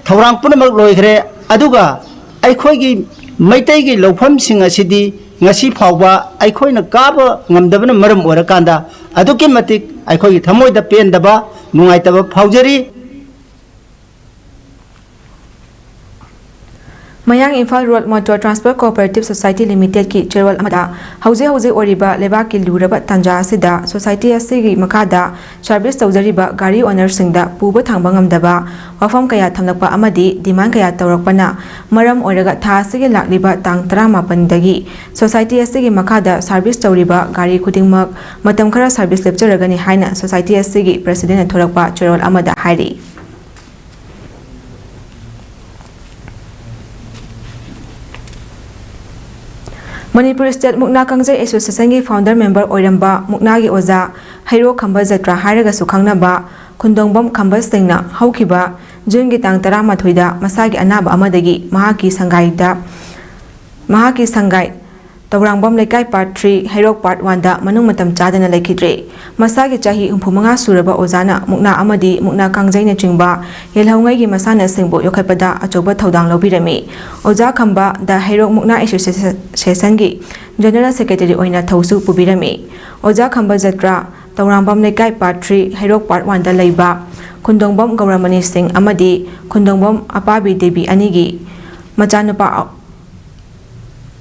ꯊꯧꯔꯥꯡ ꯄꯨꯝꯅꯃꯛ ꯂꯣꯏꯈ꯭ꯔꯦ꯫ ꯑꯗꯨꯒ ꯑꯩꯈꯣꯏꯒꯤ ꯃꯩꯇꯩꯒꯤ ꯂꯧꯐꯝꯁꯤꯡ ꯑꯁꯤꯗꯤ ꯉꯁꯤ ꯐꯥꯎꯕ ꯑꯩꯈꯣꯏꯅ ꯀꯥꯕ ꯉꯝꯗꯕꯅ ꯃꯔꯝ ꯑꯣꯏꯔꯀꯥꯟꯗ ꯑꯗꯨꯛꯀꯤ ꯃꯇꯤꯛ ꯑꯩꯈꯣꯏꯒꯤ ꯊꯃꯣꯏꯗ ꯄꯦꯟꯗꯕ, ꯅꯨꯡꯉꯥꯏꯇꯕ ꯐꯥꯎꯖꯔꯤ꯫ ꯃꯌꯥꯡ Imphal road motor transport cooperative society ꯂꯤꯃꯤꯇꯦꯗꯀꯤ ꯆꯦꯔꯣꯜ ꯑꯃꯗ ꯍꯧꯖꯤꯛ ꯍꯧꯖꯤꯛ ꯑꯣꯏꯔꯤꯕ ꯂꯩꯕꯥꯛꯀꯤ ꯂꯨꯔꯕ ꯇꯥꯟꯖꯥ ꯑꯁꯤꯗ ꯁꯣꯁꯥꯏꯇꯤ ꯑꯁꯤꯒꯤ ꯃꯈꯥꯗ ꯁꯥꯔꯚꯤꯁ ꯇꯧꯖꯔꯤꯕ ꯒꯥꯔꯤ ꯑꯣꯅꯔꯁꯤꯡꯗ ꯄꯨꯕ ꯊꯥꯡꯕ ꯉꯝꯗꯕ ꯋꯥꯐꯝ ꯀꯌꯥ ꯊꯝꯂꯛꯄ ꯑꯃꯗꯤ ꯗꯤꯃꯥꯟ ꯀꯌꯥ ꯇꯧꯔꯛꯄꯅ ꯃꯔꯝ ꯑꯣꯏꯔꯒ ꯊꯥ ꯑꯁꯤꯒꯤ ꯂꯥꯛꯂꯤꯕ ꯇꯥꯡ ꯇꯔꯥꯃꯥꯄꯟꯗꯒꯤ ꯁꯣꯁꯥꯏꯇꯤ ꯑꯁꯤꯒꯤ ꯃꯈꯥꯗ ꯁꯥꯔꯚꯤꯁ ꯇꯧꯔꯤꯕ ꯒꯥꯔꯤ ꯈꯨꯗꯤꯡꯃꯛ ꯃꯇꯝ ꯈꯔ ꯁꯥꯔꯚꯤꯁ ꯂꯦꯞꯆꯔꯒꯅꯤ ꯍꯥꯏꯅ ꯁꯣꯁꯥꯏꯇꯤ ꯑꯁꯤꯒꯤ ꯄ꯭ꯔꯦꯁꯤꯗꯦꯟꯅ ꯊꯣꯔꯛꯄ ꯆꯦꯔꯣꯜ ꯑꯃꯗ ꯍꯥꯏꯔꯤ꯫ ꯃꯅꯤꯄꯨꯔ ꯁ꯭ꯇꯦꯠ ꯃꯨꯛꯅꯥ ꯀꯥꯡꯖꯩ ꯑꯦꯁꯣꯁꯤꯌꯦꯁꯟꯒꯤ ꯐꯥꯎꯟꯗꯔ ꯃꯦꯝꯕꯔ ꯑꯣꯏꯔꯝꯕ ꯃꯨꯛꯅꯥꯒꯤ ꯑꯣꯖꯥ ꯍꯩꯔꯣꯛ ꯈꯝꯕ ꯖꯇ꯭ꯔꯥ ꯍꯥꯏꯔꯒꯁꯨ ꯈꯪꯅꯕ ꯈꯨꯟꯗꯣꯡꯕꯝ ꯈꯝꯕ ꯁꯤꯡꯅ ꯍꯧꯈꯤꯕ ꯖꯨꯟꯒꯤ ꯇꯥꯡ ꯇꯔꯥꯃꯥꯊꯣꯏꯗ ꯃꯁꯥꯒꯤ ꯑꯅꯥꯕ ꯑꯃꯗꯒꯤ ꯃꯍꯥꯛꯀꯤ ꯁꯪꯒꯥꯏꯗ, ꯃꯍꯥꯛꯀꯤ ꯁꯪꯒꯥꯏ ꯇꯧꯔꯥꯡꯕꯝ ꯂꯩꯀꯥꯏ ꯄꯥꯔꯠ ꯊ꯭ꯔꯤ, ꯍꯩꯔꯣꯛ ꯄꯥꯔꯠ ꯋꯥꯟꯗ ꯃꯅꯨꯡ ꯃꯇꯝ ꯆꯥꯗꯅ ꯂꯩꯈꯤꯗ꯭ꯔꯦ꯫ ꯃꯁꯥꯒꯤ ꯆꯍꯤ ꯍꯨꯝꯐꯨ ꯃꯉꯥ ꯁꯨꯔꯕ ꯑꯣꯖꯥꯅ ꯃꯨꯛꯅꯥ ꯑꯃꯗꯤ ꯃꯨꯛꯅꯥ ꯀꯥꯡꯖꯩꯅꯆꯤꯡꯕ ꯌꯦꯜꯍꯧꯉꯩꯒꯤ ꯃꯁꯥꯟꯅꯁꯤꯡꯕꯨ ꯌꯣꯛꯈꯠꯄꯗ ꯑꯆꯧꯕ ꯊꯧꯗꯥꯡ ꯂꯧꯕꯤꯔꯝꯃꯤ꯫ ꯑꯣꯖꯥ ꯈꯝꯕ ꯗ ꯍꯩꯔꯣꯛ ꯃꯨꯛꯅꯥ ꯑꯦꯁꯣꯁꯤꯌꯦꯁꯟꯒꯤ ꯖꯦꯅꯔꯦꯜ ꯁꯦꯀ꯭ꯔꯦꯇꯔꯤ ꯑꯣꯏꯅ ꯊꯧꯁꯨ ꯄꯨꯕꯤꯔꯝꯃꯤ꯫ ꯑꯣꯖꯥ ꯈꯝꯕ ꯖꯇ꯭ꯔꯥ ꯇꯧꯔꯥꯡꯕꯝ ꯂꯩꯀꯥꯏ ꯄꯥꯔꯠ ꯊ꯭ꯔꯤ, ꯍꯩꯔꯣꯛ ꯄꯥꯔꯠ ꯋꯥꯟꯗ ꯂꯩꯕ ꯈꯨꯟꯗꯣꯡꯕꯝ ꯒꯧꯔꯃꯅꯤ ꯁꯤꯡ ꯑꯃꯗꯤ ꯈꯨꯟꯗꯣꯡꯕꯝ ꯑꯄꯥꯕꯤ ꯗꯦꯕꯤ ꯑꯅꯤꯒꯤ ꯃꯆꯥꯅꯨꯄꯥ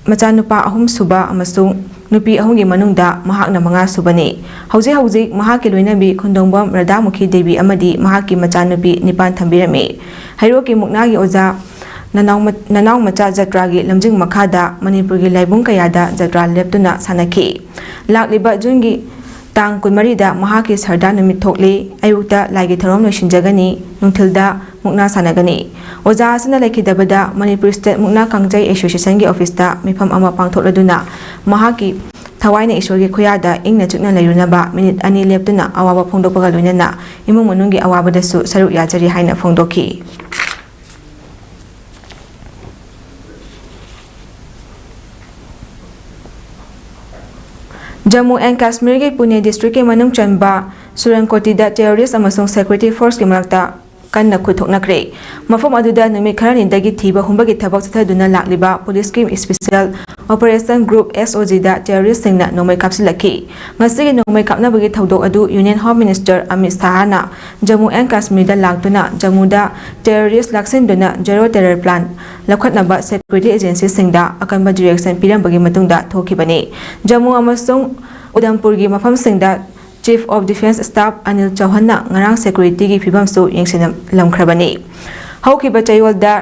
ꯃꯆꯥꯅꯨꯄꯥ ꯑꯍꯨꯝꯁꯨꯕ ꯑꯃꯁꯨꯡ ꯅꯨꯄꯤ ꯑꯍꯨꯝꯒꯤ ꯃꯅꯨꯡꯗ ꯃꯍꯥꯛꯅ ꯃꯉꯥꯁꯨꯕꯅꯤ꯫ ꯍꯧꯖꯤꯛ ꯍꯧꯖꯤꯛ ꯃꯍꯥꯛꯀꯤ ꯂꯣꯏꯅꯕꯤ ꯈꯨꯟꯗꯣꯡꯕꯝ ꯔꯥꯙꯥꯃꯨꯈꯤ ꯗꯦꯕꯤ ꯑꯃꯗꯤ ꯃꯍꯥꯛꯀꯤ ꯃꯆꯥꯅꯨꯄꯤ ꯅꯤꯄꯥꯟ ꯊꯝꯕꯤꯔꯝꯃꯤ꯫ ꯍꯩꯔꯣꯛꯀꯤ ꯃꯨꯛꯅꯥꯒꯤ ꯑꯣꯖꯥ ꯅꯅꯥꯎ ꯃ-, ꯅꯅꯥꯎ ꯃꯆꯥ ꯖꯇ꯭ꯔꯥꯒꯤ ꯂꯝꯖꯤꯡ ꯃꯈꯥꯗ ꯃꯅꯤꯄꯨꯔꯒꯤ ꯂꯥꯏꯕꯨꯡ ꯀꯌꯥꯗ ꯖꯇ꯭ꯔꯥ ꯂꯦꯞꯇꯨꯅ ꯁꯥꯟꯅꯈꯤ꯫ ꯂꯥꯛꯂꯤꯕ ꯖꯨꯟꯒꯤ ꯇꯥꯡ ꯀꯨꯟꯃꯔꯤꯗ ꯃꯍꯥꯛꯀꯤ ꯁꯔꯗꯥ ꯅꯨꯃꯤꯠ ꯊꯣꯛꯂꯤ꯫ ꯑꯌꯨꯛꯇ ꯂꯥꯏꯒꯤ ꯊꯧꯔꯝ ꯂꯣꯏꯁꯤꯟꯖꯒꯅꯤ꯫ ꯅꯨꯡꯊꯤꯜꯗ ꯃꯨꯛꯅꯥ ꯁꯥꯟꯅꯒꯅꯤ꯫ ꯑꯣꯖꯥ ꯑꯁꯤꯅ ꯂꯩꯈꯤꯗꯕꯗ ꯃꯅꯤꯄꯨꯔ ꯁ꯭ꯇꯦꯠ ꯃꯨꯛꯅꯥ ꯀꯥꯡꯖꯩ ꯑꯦꯁꯣꯁꯤꯌꯦꯁꯟꯒꯤ ꯑꯣꯐꯤꯁꯇ ꯃꯤꯐꯝ ꯑꯃ ꯄꯥꯡꯊꯣꯛꯂꯗꯨꯅ ꯃꯍꯥꯛꯀꯤ ꯊꯋꯥꯏꯅ ꯏꯁꯣꯔꯒꯤ ꯈꯨꯌꯥꯗ ꯏꯪꯅ ꯆꯤꯛꯅ ꯂꯩꯔꯨꯅꯕ ꯃꯤꯅꯤꯠ ꯑꯅꯤ ꯂꯦꯞꯇꯨꯅ ꯑꯋꯥꯕ ꯐꯣꯡꯗꯣꯛꯄꯒ ꯂꯣꯏꯅꯅ ꯏꯃꯨꯡ ꯃꯅꯨꯡꯒꯤ ꯑꯋꯥꯕꯗꯁꯨ ꯁꯔꯨꯛ ꯌꯥꯖꯔꯤ ꯍꯥꯏꯅ ꯐꯣꯡꯗꯣꯛꯈꯤ꯫ ꯖꯝꯃꯨ ꯑꯦꯟ ꯀꯥꯁꯃꯤꯔꯒꯤ ꯄꯨꯅꯦ ꯗꯤꯁꯇ꯭ꯔꯤꯛꯀꯤ ꯃꯅꯨꯡ ꯆꯟꯕ ꯁꯨꯔꯟꯀꯣꯇꯤꯗ ꯇꯦꯔꯣꯔꯤꯁ ꯑꯃꯁꯨꯡ ꯁꯦꯀ꯭ꯌꯨꯔꯤꯇꯤ ꯐꯣꯔꯁꯀꯤ ꯃꯔꯛꯇ ꯀꯟꯅ ꯈꯨꯠ ꯊꯣꯛꯅꯈ꯭ꯔꯦ꯫ ꯃꯐꯝ ꯑꯗꯨꯗ ꯅꯨꯃꯤꯠ ꯈꯔꯅꯤꯗꯒꯤ ꯊꯤꯕ ꯍꯨꯝꯕꯒꯤ ꯊꯕꯛ ꯆꯠꯊꯗꯨꯅ ꯂꯥꯛꯂꯤꯕ ꯄꯨꯂꯤꯁꯀꯤ ꯏꯁꯄꯤꯁꯦꯜ ꯑꯣꯄꯔꯦꯁꯟ ꯒ꯭ꯔꯨꯞ, ꯑꯦꯁ ꯑꯣ ꯖꯤꯗ ꯇꯦꯔꯣꯔꯤꯁꯁꯤꯡꯅ ꯅꯣꯡꯃꯩ ꯀꯥꯞꯁꯤꯜꯂꯛꯈꯤ꯫ ꯉꯁꯤꯒꯤ ꯅꯣꯡꯃꯩ ꯀꯥꯞꯅꯕꯒꯤ ꯊꯧꯗꯣꯛ ꯑꯗꯨ ꯌꯨꯅꯤꯌꯟ ꯍꯣꯝ ꯃꯤꯅꯤꯁꯇꯔ ꯑꯃꯤꯠ ꯁꯥꯍꯅ ꯖꯝꯃꯨ ꯑꯦꯟ ꯀꯥꯁꯃꯤꯔꯗ ꯂꯥꯛꯇꯨꯅ ꯖꯝꯃꯨꯗ ꯇꯦꯔꯣꯔꯤꯁ ꯂꯥꯛꯁꯤꯟꯗꯨꯅ ꯖꯦꯔꯣ ꯇꯦꯔꯔ ꯄ꯭ꯂꯥꯟ ꯂꯧꯈꯠꯅꯕ ꯁꯦꯀ꯭ꯌꯨꯔꯤꯇꯤ ꯑꯦꯖꯦꯟꯁꯤꯁꯤꯡꯗ ꯑꯀꯟꯕ ꯗꯤꯔꯦꯛꯁꯟ ꯄꯤꯔꯝꯕꯒꯤ ꯃꯇꯨꯡꯗ ꯊꯣꯛꯈꯤꯕꯅꯤ꯫ ꯖꯝꯃꯨ ꯑꯃꯁꯨꯡ ꯎꯗꯝꯄꯨꯔꯒꯤ ꯃꯐꯝꯁꯤꯡꯗ chief of defence staff Anil ꯆꯧꯍꯟꯅ ꯉꯔꯥꯡ ꯁꯦꯀ꯭ꯌꯨꯔꯤꯇꯤꯒꯤ ꯐꯤꯕꯝꯁꯨ ꯌꯦꯡꯁꯤꯜꯂꯝꯈ꯭ꯔꯕꯅꯤ꯫ ꯍꯧꯈꯤꯕ ꯆꯌꯣꯜꯗ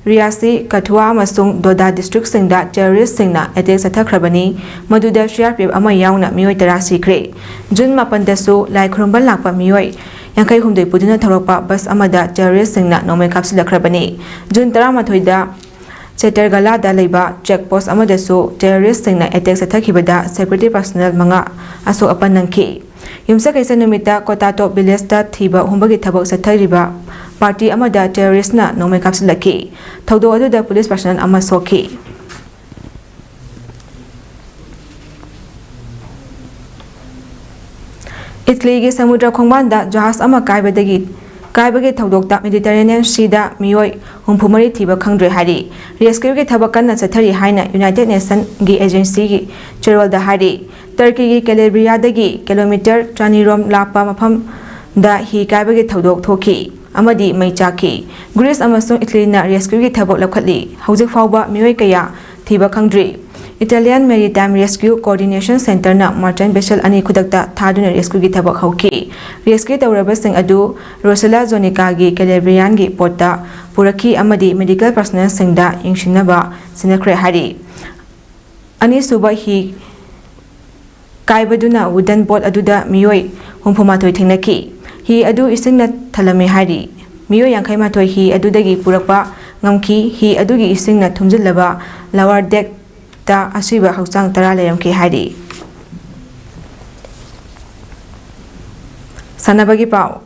ꯔꯤꯌꯥꯁꯤ, ꯀꯊꯨꯋꯥ ꯑꯃꯁꯨꯡ ꯗꯣꯗꯥ ꯗꯤꯁꯇ꯭ꯔꯤꯛꯁꯤꯡꯗ ꯇꯦꯔꯣꯔꯤꯁꯁꯤꯡꯅ ꯑꯦꯇꯦꯛ ꯆꯠꯊꯈ꯭ꯔꯕꯅꯤ꯫ ꯃꯗꯨꯗ ꯁꯤ ꯑꯥꯔ ꯄꯤ ꯑꯦꯐ ꯑꯃ ꯌꯥꯎꯅ ꯃꯤꯑꯣꯏ ꯇꯔꯥ ꯁꯤꯈ꯭ꯔꯦ꯫ ꯖꯨꯟ ꯃꯥꯄꯟꯗꯁꯨ ꯂꯥꯏ ꯈꯨꯔꯨꯝꯕ ꯂꯥꯛꯄ ꯃꯤꯑꯣꯏ ꯌꯥꯡꯈꯩ ꯍꯨꯝꯗꯣꯏ ꯄꯨꯗꯨꯅ ꯊꯧꯔꯛꯄ ꯕꯁ ꯑꯃꯗ ꯇꯦꯔꯣꯔꯤꯁꯁꯤꯡꯅ ꯅꯣꯡꯃꯩ ꯀꯥꯞꯁꯤꯜꯂꯛꯈ꯭ꯔꯕꯅꯤ꯫ ꯖꯨꯟ ꯇꯔꯥꯃꯥꯊꯣꯏꯗ ꯆꯦꯇꯔꯒꯂꯥꯗ ꯂꯩꯕ ꯆꯦꯛ ꯄꯣꯁ ꯑꯃꯗꯁꯨ ꯇꯦꯔꯣꯔꯤꯁꯁꯤꯡꯅ ꯑꯦꯇꯦꯛ ꯆꯠꯊꯈꯤꯕꯗ ꯁꯦꯀ꯭ꯌꯨꯔꯤꯇꯤ ꯄꯔꯁꯣꯅꯦꯜ ꯃꯉꯥ ꯑꯁꯣꯛ ꯑꯄꯟ ꯅꯪꯈꯤ꯫ ꯌꯨꯝꯁꯀꯩꯁ ꯅꯨꯃꯤꯠꯇ ꯀꯣꯇꯥꯇꯣꯞ ꯚꯤꯂꯦꯖꯇ ꯊꯤꯕ ꯍꯨꯝꯕꯒꯤ ꯊꯕꯛ ꯆꯠꯊꯔꯤꯕ ꯄꯥꯔꯇꯤ ꯑꯃꯗ ꯇꯦꯔꯣꯔꯤꯁꯅ ꯅꯣꯡꯃꯩ ꯀꯥꯞꯁꯤꯜꯂꯛꯈꯤ꯫ ꯊꯧꯗꯣꯛ ꯑꯗꯨꯗ ꯄꯨꯂꯤꯁ ꯄꯔꯁꯣꯅꯦꯜ ꯑꯃ ꯁꯣꯛꯈꯤ꯫ ꯏꯇꯂꯤꯒꯤ ꯁꯃꯨꯗ꯭ꯔ ꯈꯣꯡꯕꯥꯟꯗ ꯖꯍꯥꯖ ꯑꯃ ꯀꯥꯏꯕꯗꯒꯤ, ꯀꯥꯏꯕꯒꯤ ꯊꯧꯗꯣꯛꯇ ꯃꯦꯗꯤꯇꯔꯦꯅꯤꯌꯟ ꯁꯤꯗ ꯃꯤꯑꯣꯏ ꯍꯨꯝꯐꯨ ꯃꯔꯤ ꯊꯤꯕ ꯈꯪꯗ꯭ꯔꯦ ꯍꯥꯏꯔꯤ꯫ ꯔꯦꯁꯀ꯭ꯌꯨꯒꯤ ꯊꯕꯛ ꯀꯟꯅ ꯆꯠꯊꯔꯤ ꯍꯥꯏꯅ ꯌꯨꯅꯥꯏꯇꯦꯗ ꯅꯦꯁꯟꯒꯤ ꯑꯦꯖꯦꯟꯁꯤꯒꯤ ꯆꯦꯔꯣꯜꯗ ꯍꯥꯏꯔꯤ꯫ ꯇꯔꯀꯤꯒꯤ ꯀꯦꯂꯦꯕ꯭ꯔꯤꯌꯥꯗꯒꯤ ꯀꯤꯂꯣꯃꯤꯇꯔ ꯆꯅꯤꯔꯣꯝ ꯂꯥꯞꯄ ꯃꯐꯝꯗ ꯍꯤ ꯀꯥꯏꯕꯒꯤ ꯊꯧꯗꯣꯛ ꯊꯣꯛꯈꯤ ꯑꯃꯗꯤ ꯃꯩ ꯆꯥꯛꯈꯤ꯫ ꯒ꯭ꯔꯤꯁ ꯑꯃꯁꯨꯡ ꯏꯇꯂꯤꯅ ꯔꯦꯁꯀ꯭ꯌꯨꯒꯤ ꯊꯕꯛ ꯂꯧꯈꯠꯂꯤ꯫ ꯍꯧꯖꯤꯛ ꯐꯥꯎꯕ ꯃꯤꯑꯣꯏ ꯀꯌꯥ ꯊꯤꯕ ꯈꯪꯗ꯭ꯔꯤ꯫ Italian Maritime Rescue Coordination Centreꯅ merchant vessel ꯑꯅꯤ ꯈꯨꯗꯛꯇ ꯊꯥꯗꯨꯅ ꯔꯦꯁꯀ꯭ꯌꯨꯒꯤ ꯊꯕꯛ ꯍꯧꯈꯤ꯫ ꯔꯦꯁꯀ꯭ꯌꯨ ꯇꯧꯔꯕꯁꯤꯡ ꯑꯗꯨ ꯔꯣꯁꯦꯂꯥ ꯖꯣꯅꯤꯀꯥꯒꯤ ꯀꯦꯂꯦꯕ꯭ꯔꯤꯌꯥꯟꯒꯤ ꯄꯣꯔꯠꯇ ꯄꯨꯔꯛꯈꯤ ꯑꯃꯗꯤ ꯃꯦꯗꯤꯀꯦꯜ ꯄꯔꯁꯣꯅꯦꯜꯁꯤꯡꯗ ꯌꯦꯡꯁꯤꯟꯅꯕ ꯁꯤꯟꯅꯈ꯭ꯔꯦ ꯍꯥꯏꯔꯤ꯫ ꯑꯅꯤꯁꯨꯕ ꯍꯤ ꯀꯥꯏꯕꯗꯨꯅ ꯋꯨꯗꯟ ꯕꯣꯠ ꯑꯗꯨꯗ ꯃꯤꯑꯣꯏ ꯍꯨꯝꯐꯨ ꯃꯥꯊꯣꯏ ꯊꯦꯡꯅꯈꯤ꯫ ꯍꯤ ꯑꯗꯨ ꯏꯁꯤꯡꯅ ꯊꯜꯂꯝꯃꯤ ꯍꯥꯏꯔꯤ꯫ ꯃꯤꯑꯣꯏ ꯌꯥꯡꯈꯩ ꯃꯥꯊꯣꯏ ꯍꯤ ꯑꯗꯨꯗꯒꯤ ꯄꯨꯔꯛꯄ ꯉꯝꯈꯤ꯫ ꯍꯤ ꯑꯗꯨꯒꯤ ꯏꯁꯤꯡꯅ ꯊꯨꯝꯖꯤꯜꯂꯕ ꯂꯋꯥꯔ ꯗꯦꯛꯇ ꯑꯁꯤꯕ ꯍꯛꯆꯥꯡ ꯇꯔꯥ ꯂꯩꯔꯝꯈꯤ ꯍꯥꯏꯔꯤ꯫ ꯁꯥꯟꯅꯕꯒꯤ ꯄꯥꯎ꯫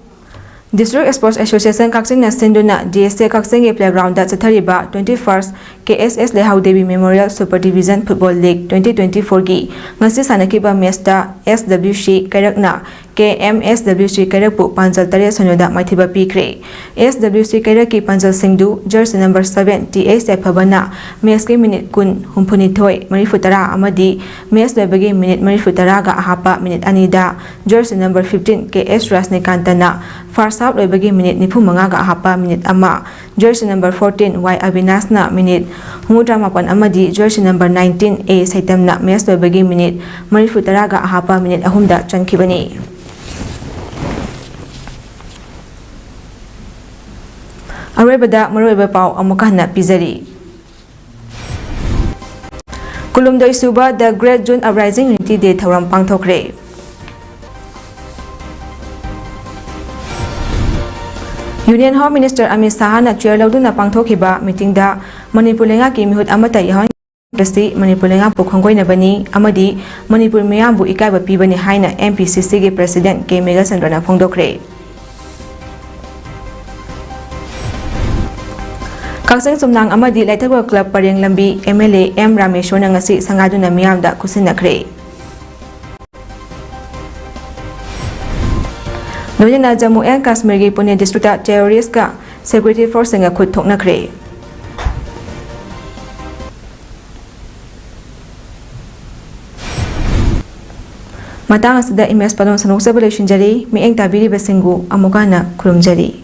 District Sports Association ꯀꯛꯆꯤꯡꯅ ꯁꯤꯟꯗꯨꯅ D S A ꯀꯛꯆꯤꯡꯒꯤ playgroundꯗ ꯆꯠꯊꯔꯤꯕ twenty first K S S ꯂꯩꯍꯥꯎꯗꯦꯕꯤ Memorial Super Division Football League twenty twenty fourꯒꯤ ꯉꯁꯤ ꯁꯥꯟꯅꯈꯤꯕ matchꯇ S W C ꯀꯩꯔꯛꯅ ꯀꯦ ꯑꯦꯝ ꯑꯦꯁ ꯗꯕ꯭ꯂꯤꯎ ꯁꯤ ꯀꯩꯔꯛꯄꯨ ꯄꯥꯟꯖꯜ ꯇꯔꯦꯠ ꯁꯨꯟꯌꯗ ꯃꯥꯏꯊꯤꯕ ꯄꯤꯈ꯭ꯔꯦ꯫ ꯑꯦꯁ ꯗꯕ꯭ꯂꯤꯎ ꯁꯤ ꯀꯩꯔꯛꯀꯤ ꯄꯥꯟꯖꯜꯁꯤꯡꯗꯨ jersey number seven T H ꯌꯥꯏꯐꯕꯅ ꯃꯦꯠꯁꯀꯤ ꯃꯤꯅꯤꯠ ꯀꯨꯟ, ꯍꯨꯝꯐꯨꯅꯤꯊꯣꯏ, ꯃꯔꯤꯐꯨ ꯇꯔꯥ ꯑꯃꯗꯤ ꯃꯦꯠꯁ ꯂꯣꯏꯕꯒꯤ ꯃꯤꯅꯤꯠ ꯃꯔꯤꯐꯨ ꯇꯔꯥꯒ ꯑꯍꯥꯞꯄ ꯃꯤꯅꯤꯠ ꯑꯅꯤꯗ ꯖꯔꯁꯤ ꯅꯝꯕꯔ ꯐꯤꯐꯇꯤꯟ ꯀꯦ ꯑꯦꯁ ꯔꯥꯖꯅꯤꯀꯥꯟꯇꯅ ꯐꯥꯔꯁ ꯍꯥꯞ ꯂꯣꯏꯕꯒꯤ ꯃꯤꯅꯤꯠ ꯅꯤꯐꯨ ꯃꯉꯥꯒ ꯑꯍꯥꯞꯄ ꯃꯤꯅꯤꯠ ꯑꯃ, ꯖꯔꯁꯤ ꯅꯝꯕꯔ ꯐꯣꯔꯇꯤꯟ ꯋꯥꯏ ꯑꯕꯤꯅꯥꯁꯅ ꯃꯤꯅꯤꯠ ꯍꯨꯝꯐꯨꯇꯔꯥ ꯃꯥꯄꯟ ꯑꯃꯗꯤ ꯖꯔꯁꯤ ꯅꯝꯕꯔ ꯅꯥꯏꯟꯇꯤꯟ ꯑꯦ ꯁꯩꯇꯝꯅ ꯃꯦꯠꯁ ꯂꯣꯏꯕꯒꯤ ꯃꯤꯅꯤꯠ ꯃꯔꯤꯐꯨ ꯇꯔꯥꯒ ꯑꯍꯥꯞꯄ ꯃꯤꯅꯤꯠ ꯑꯍꯨꯝꯗ ꯆꯟꯈꯤꯕꯅꯤ꯫ ꯑꯔꯣꯏꯕꯗ ꯃꯔꯨꯑꯣꯏꯕ ꯄꯥꯎ ꯑꯃꯨꯛꯀ ꯍꯟꯅ ꯄꯤꯖꯔꯤ꯫ ꯀꯨꯟꯍꯨꯝꯗꯣꯏ ꯁꯨꯕ The Great June Uprising Unity Day ꯊꯧꯔꯝ ꯄꯥꯡꯊꯣꯛꯈ꯭ꯔꯦ꯫ Union Home Minister ꯑꯃꯤꯠ ꯁꯥꯍꯅ ꯆꯤꯌꯔ ꯂꯧꯗꯨꯅ ꯄꯥꯡꯊꯣꯛꯈꯤꯕ ꯃꯤꯇꯤꯡꯗ ꯃꯅꯤꯄꯨꯔ ꯂꯩꯉꯥꯛꯀꯤ ꯃꯤꯍꯨꯠ ꯑꯃꯠꯇ ꯌꯥꯎꯍꯟ ꯑꯁꯤ ꯃꯅꯤꯄꯨꯔ ꯂꯩꯉꯥꯛꯄꯨ ꯈꯣꯡꯒꯣꯏꯅꯕꯅꯤ ꯑꯃꯗꯤ ꯃꯅꯤꯄꯨꯔ ꯃꯤꯌꯥꯝꯕꯨ ꯏꯀꯥꯏꯕ ꯄꯤꯕꯅꯤ ꯍꯥꯏꯅ ꯑꯦꯝ ꯄꯤ ꯁꯤ ꯁꯤꯒꯤ ꯄ꯭ꯔꯦꯁꯤꯗꯦꯟꯠ ꯀꯦ ꯃꯦꯘꯆꯟꯗ꯭ꯔꯅ ꯐꯣꯡꯗꯣꯛꯈ꯭ꯔꯦ꯫ ꯀꯛꯆꯤꯡ ꯆꯨꯝꯅꯥꯡ ꯑꯃꯗꯤ ꯂꯩꯊꯛꯄ ꯀ꯭ꯂꯕ ꯄꯔꯦꯡ ꯂꯝꯕꯤ ꯑꯦꯝ ꯑꯦꯜ ꯑꯦ ꯑꯦꯝ ꯔꯥꯃꯦꯁ꯭ꯋꯔꯅ ꯉꯁꯤ ꯁꯪꯒꯥꯗꯨꯅ ꯃꯤꯌꯥꯝꯗ ꯈꯨꯠꯁꯤꯟꯅꯈ꯭ꯔꯦ꯫ ꯂꯣꯏꯅꯅ ꯖꯝꯃꯨ ꯑꯦꯟ ꯀꯥꯁꯃꯤꯔꯒꯤ ꯄꯨꯅꯦ ꯗꯤꯁꯇ꯭ꯔꯤꯛꯇ ꯇꯦꯔꯣꯔꯤꯁꯀ ꯁꯦꯀ꯭ꯌꯨꯔꯤꯇꯤ ꯐꯣꯔꯁꯁꯤꯡꯒ ꯈꯨꯠ ꯊꯣꯛꯅꯈ꯭ꯔꯦ꯫ ꯃꯇꯥꯡ ꯑꯁꯤꯗ ꯏꯃꯦꯖ ꯄꯥꯂꯣꯟ ꯁꯟꯗꯣꯛꯆꯕ ꯂꯣꯏꯁꯤꯟꯖꯔꯤ꯫ ꯃꯤꯠꯌꯦꯡ ꯇꯥꯕꯤꯔꯤꯕꯁꯤꯡꯕꯨ ꯑꯃꯨꯛꯀ ꯍꯟꯅ ꯈꯨꯔꯨꯝꯖꯔꯤ꯫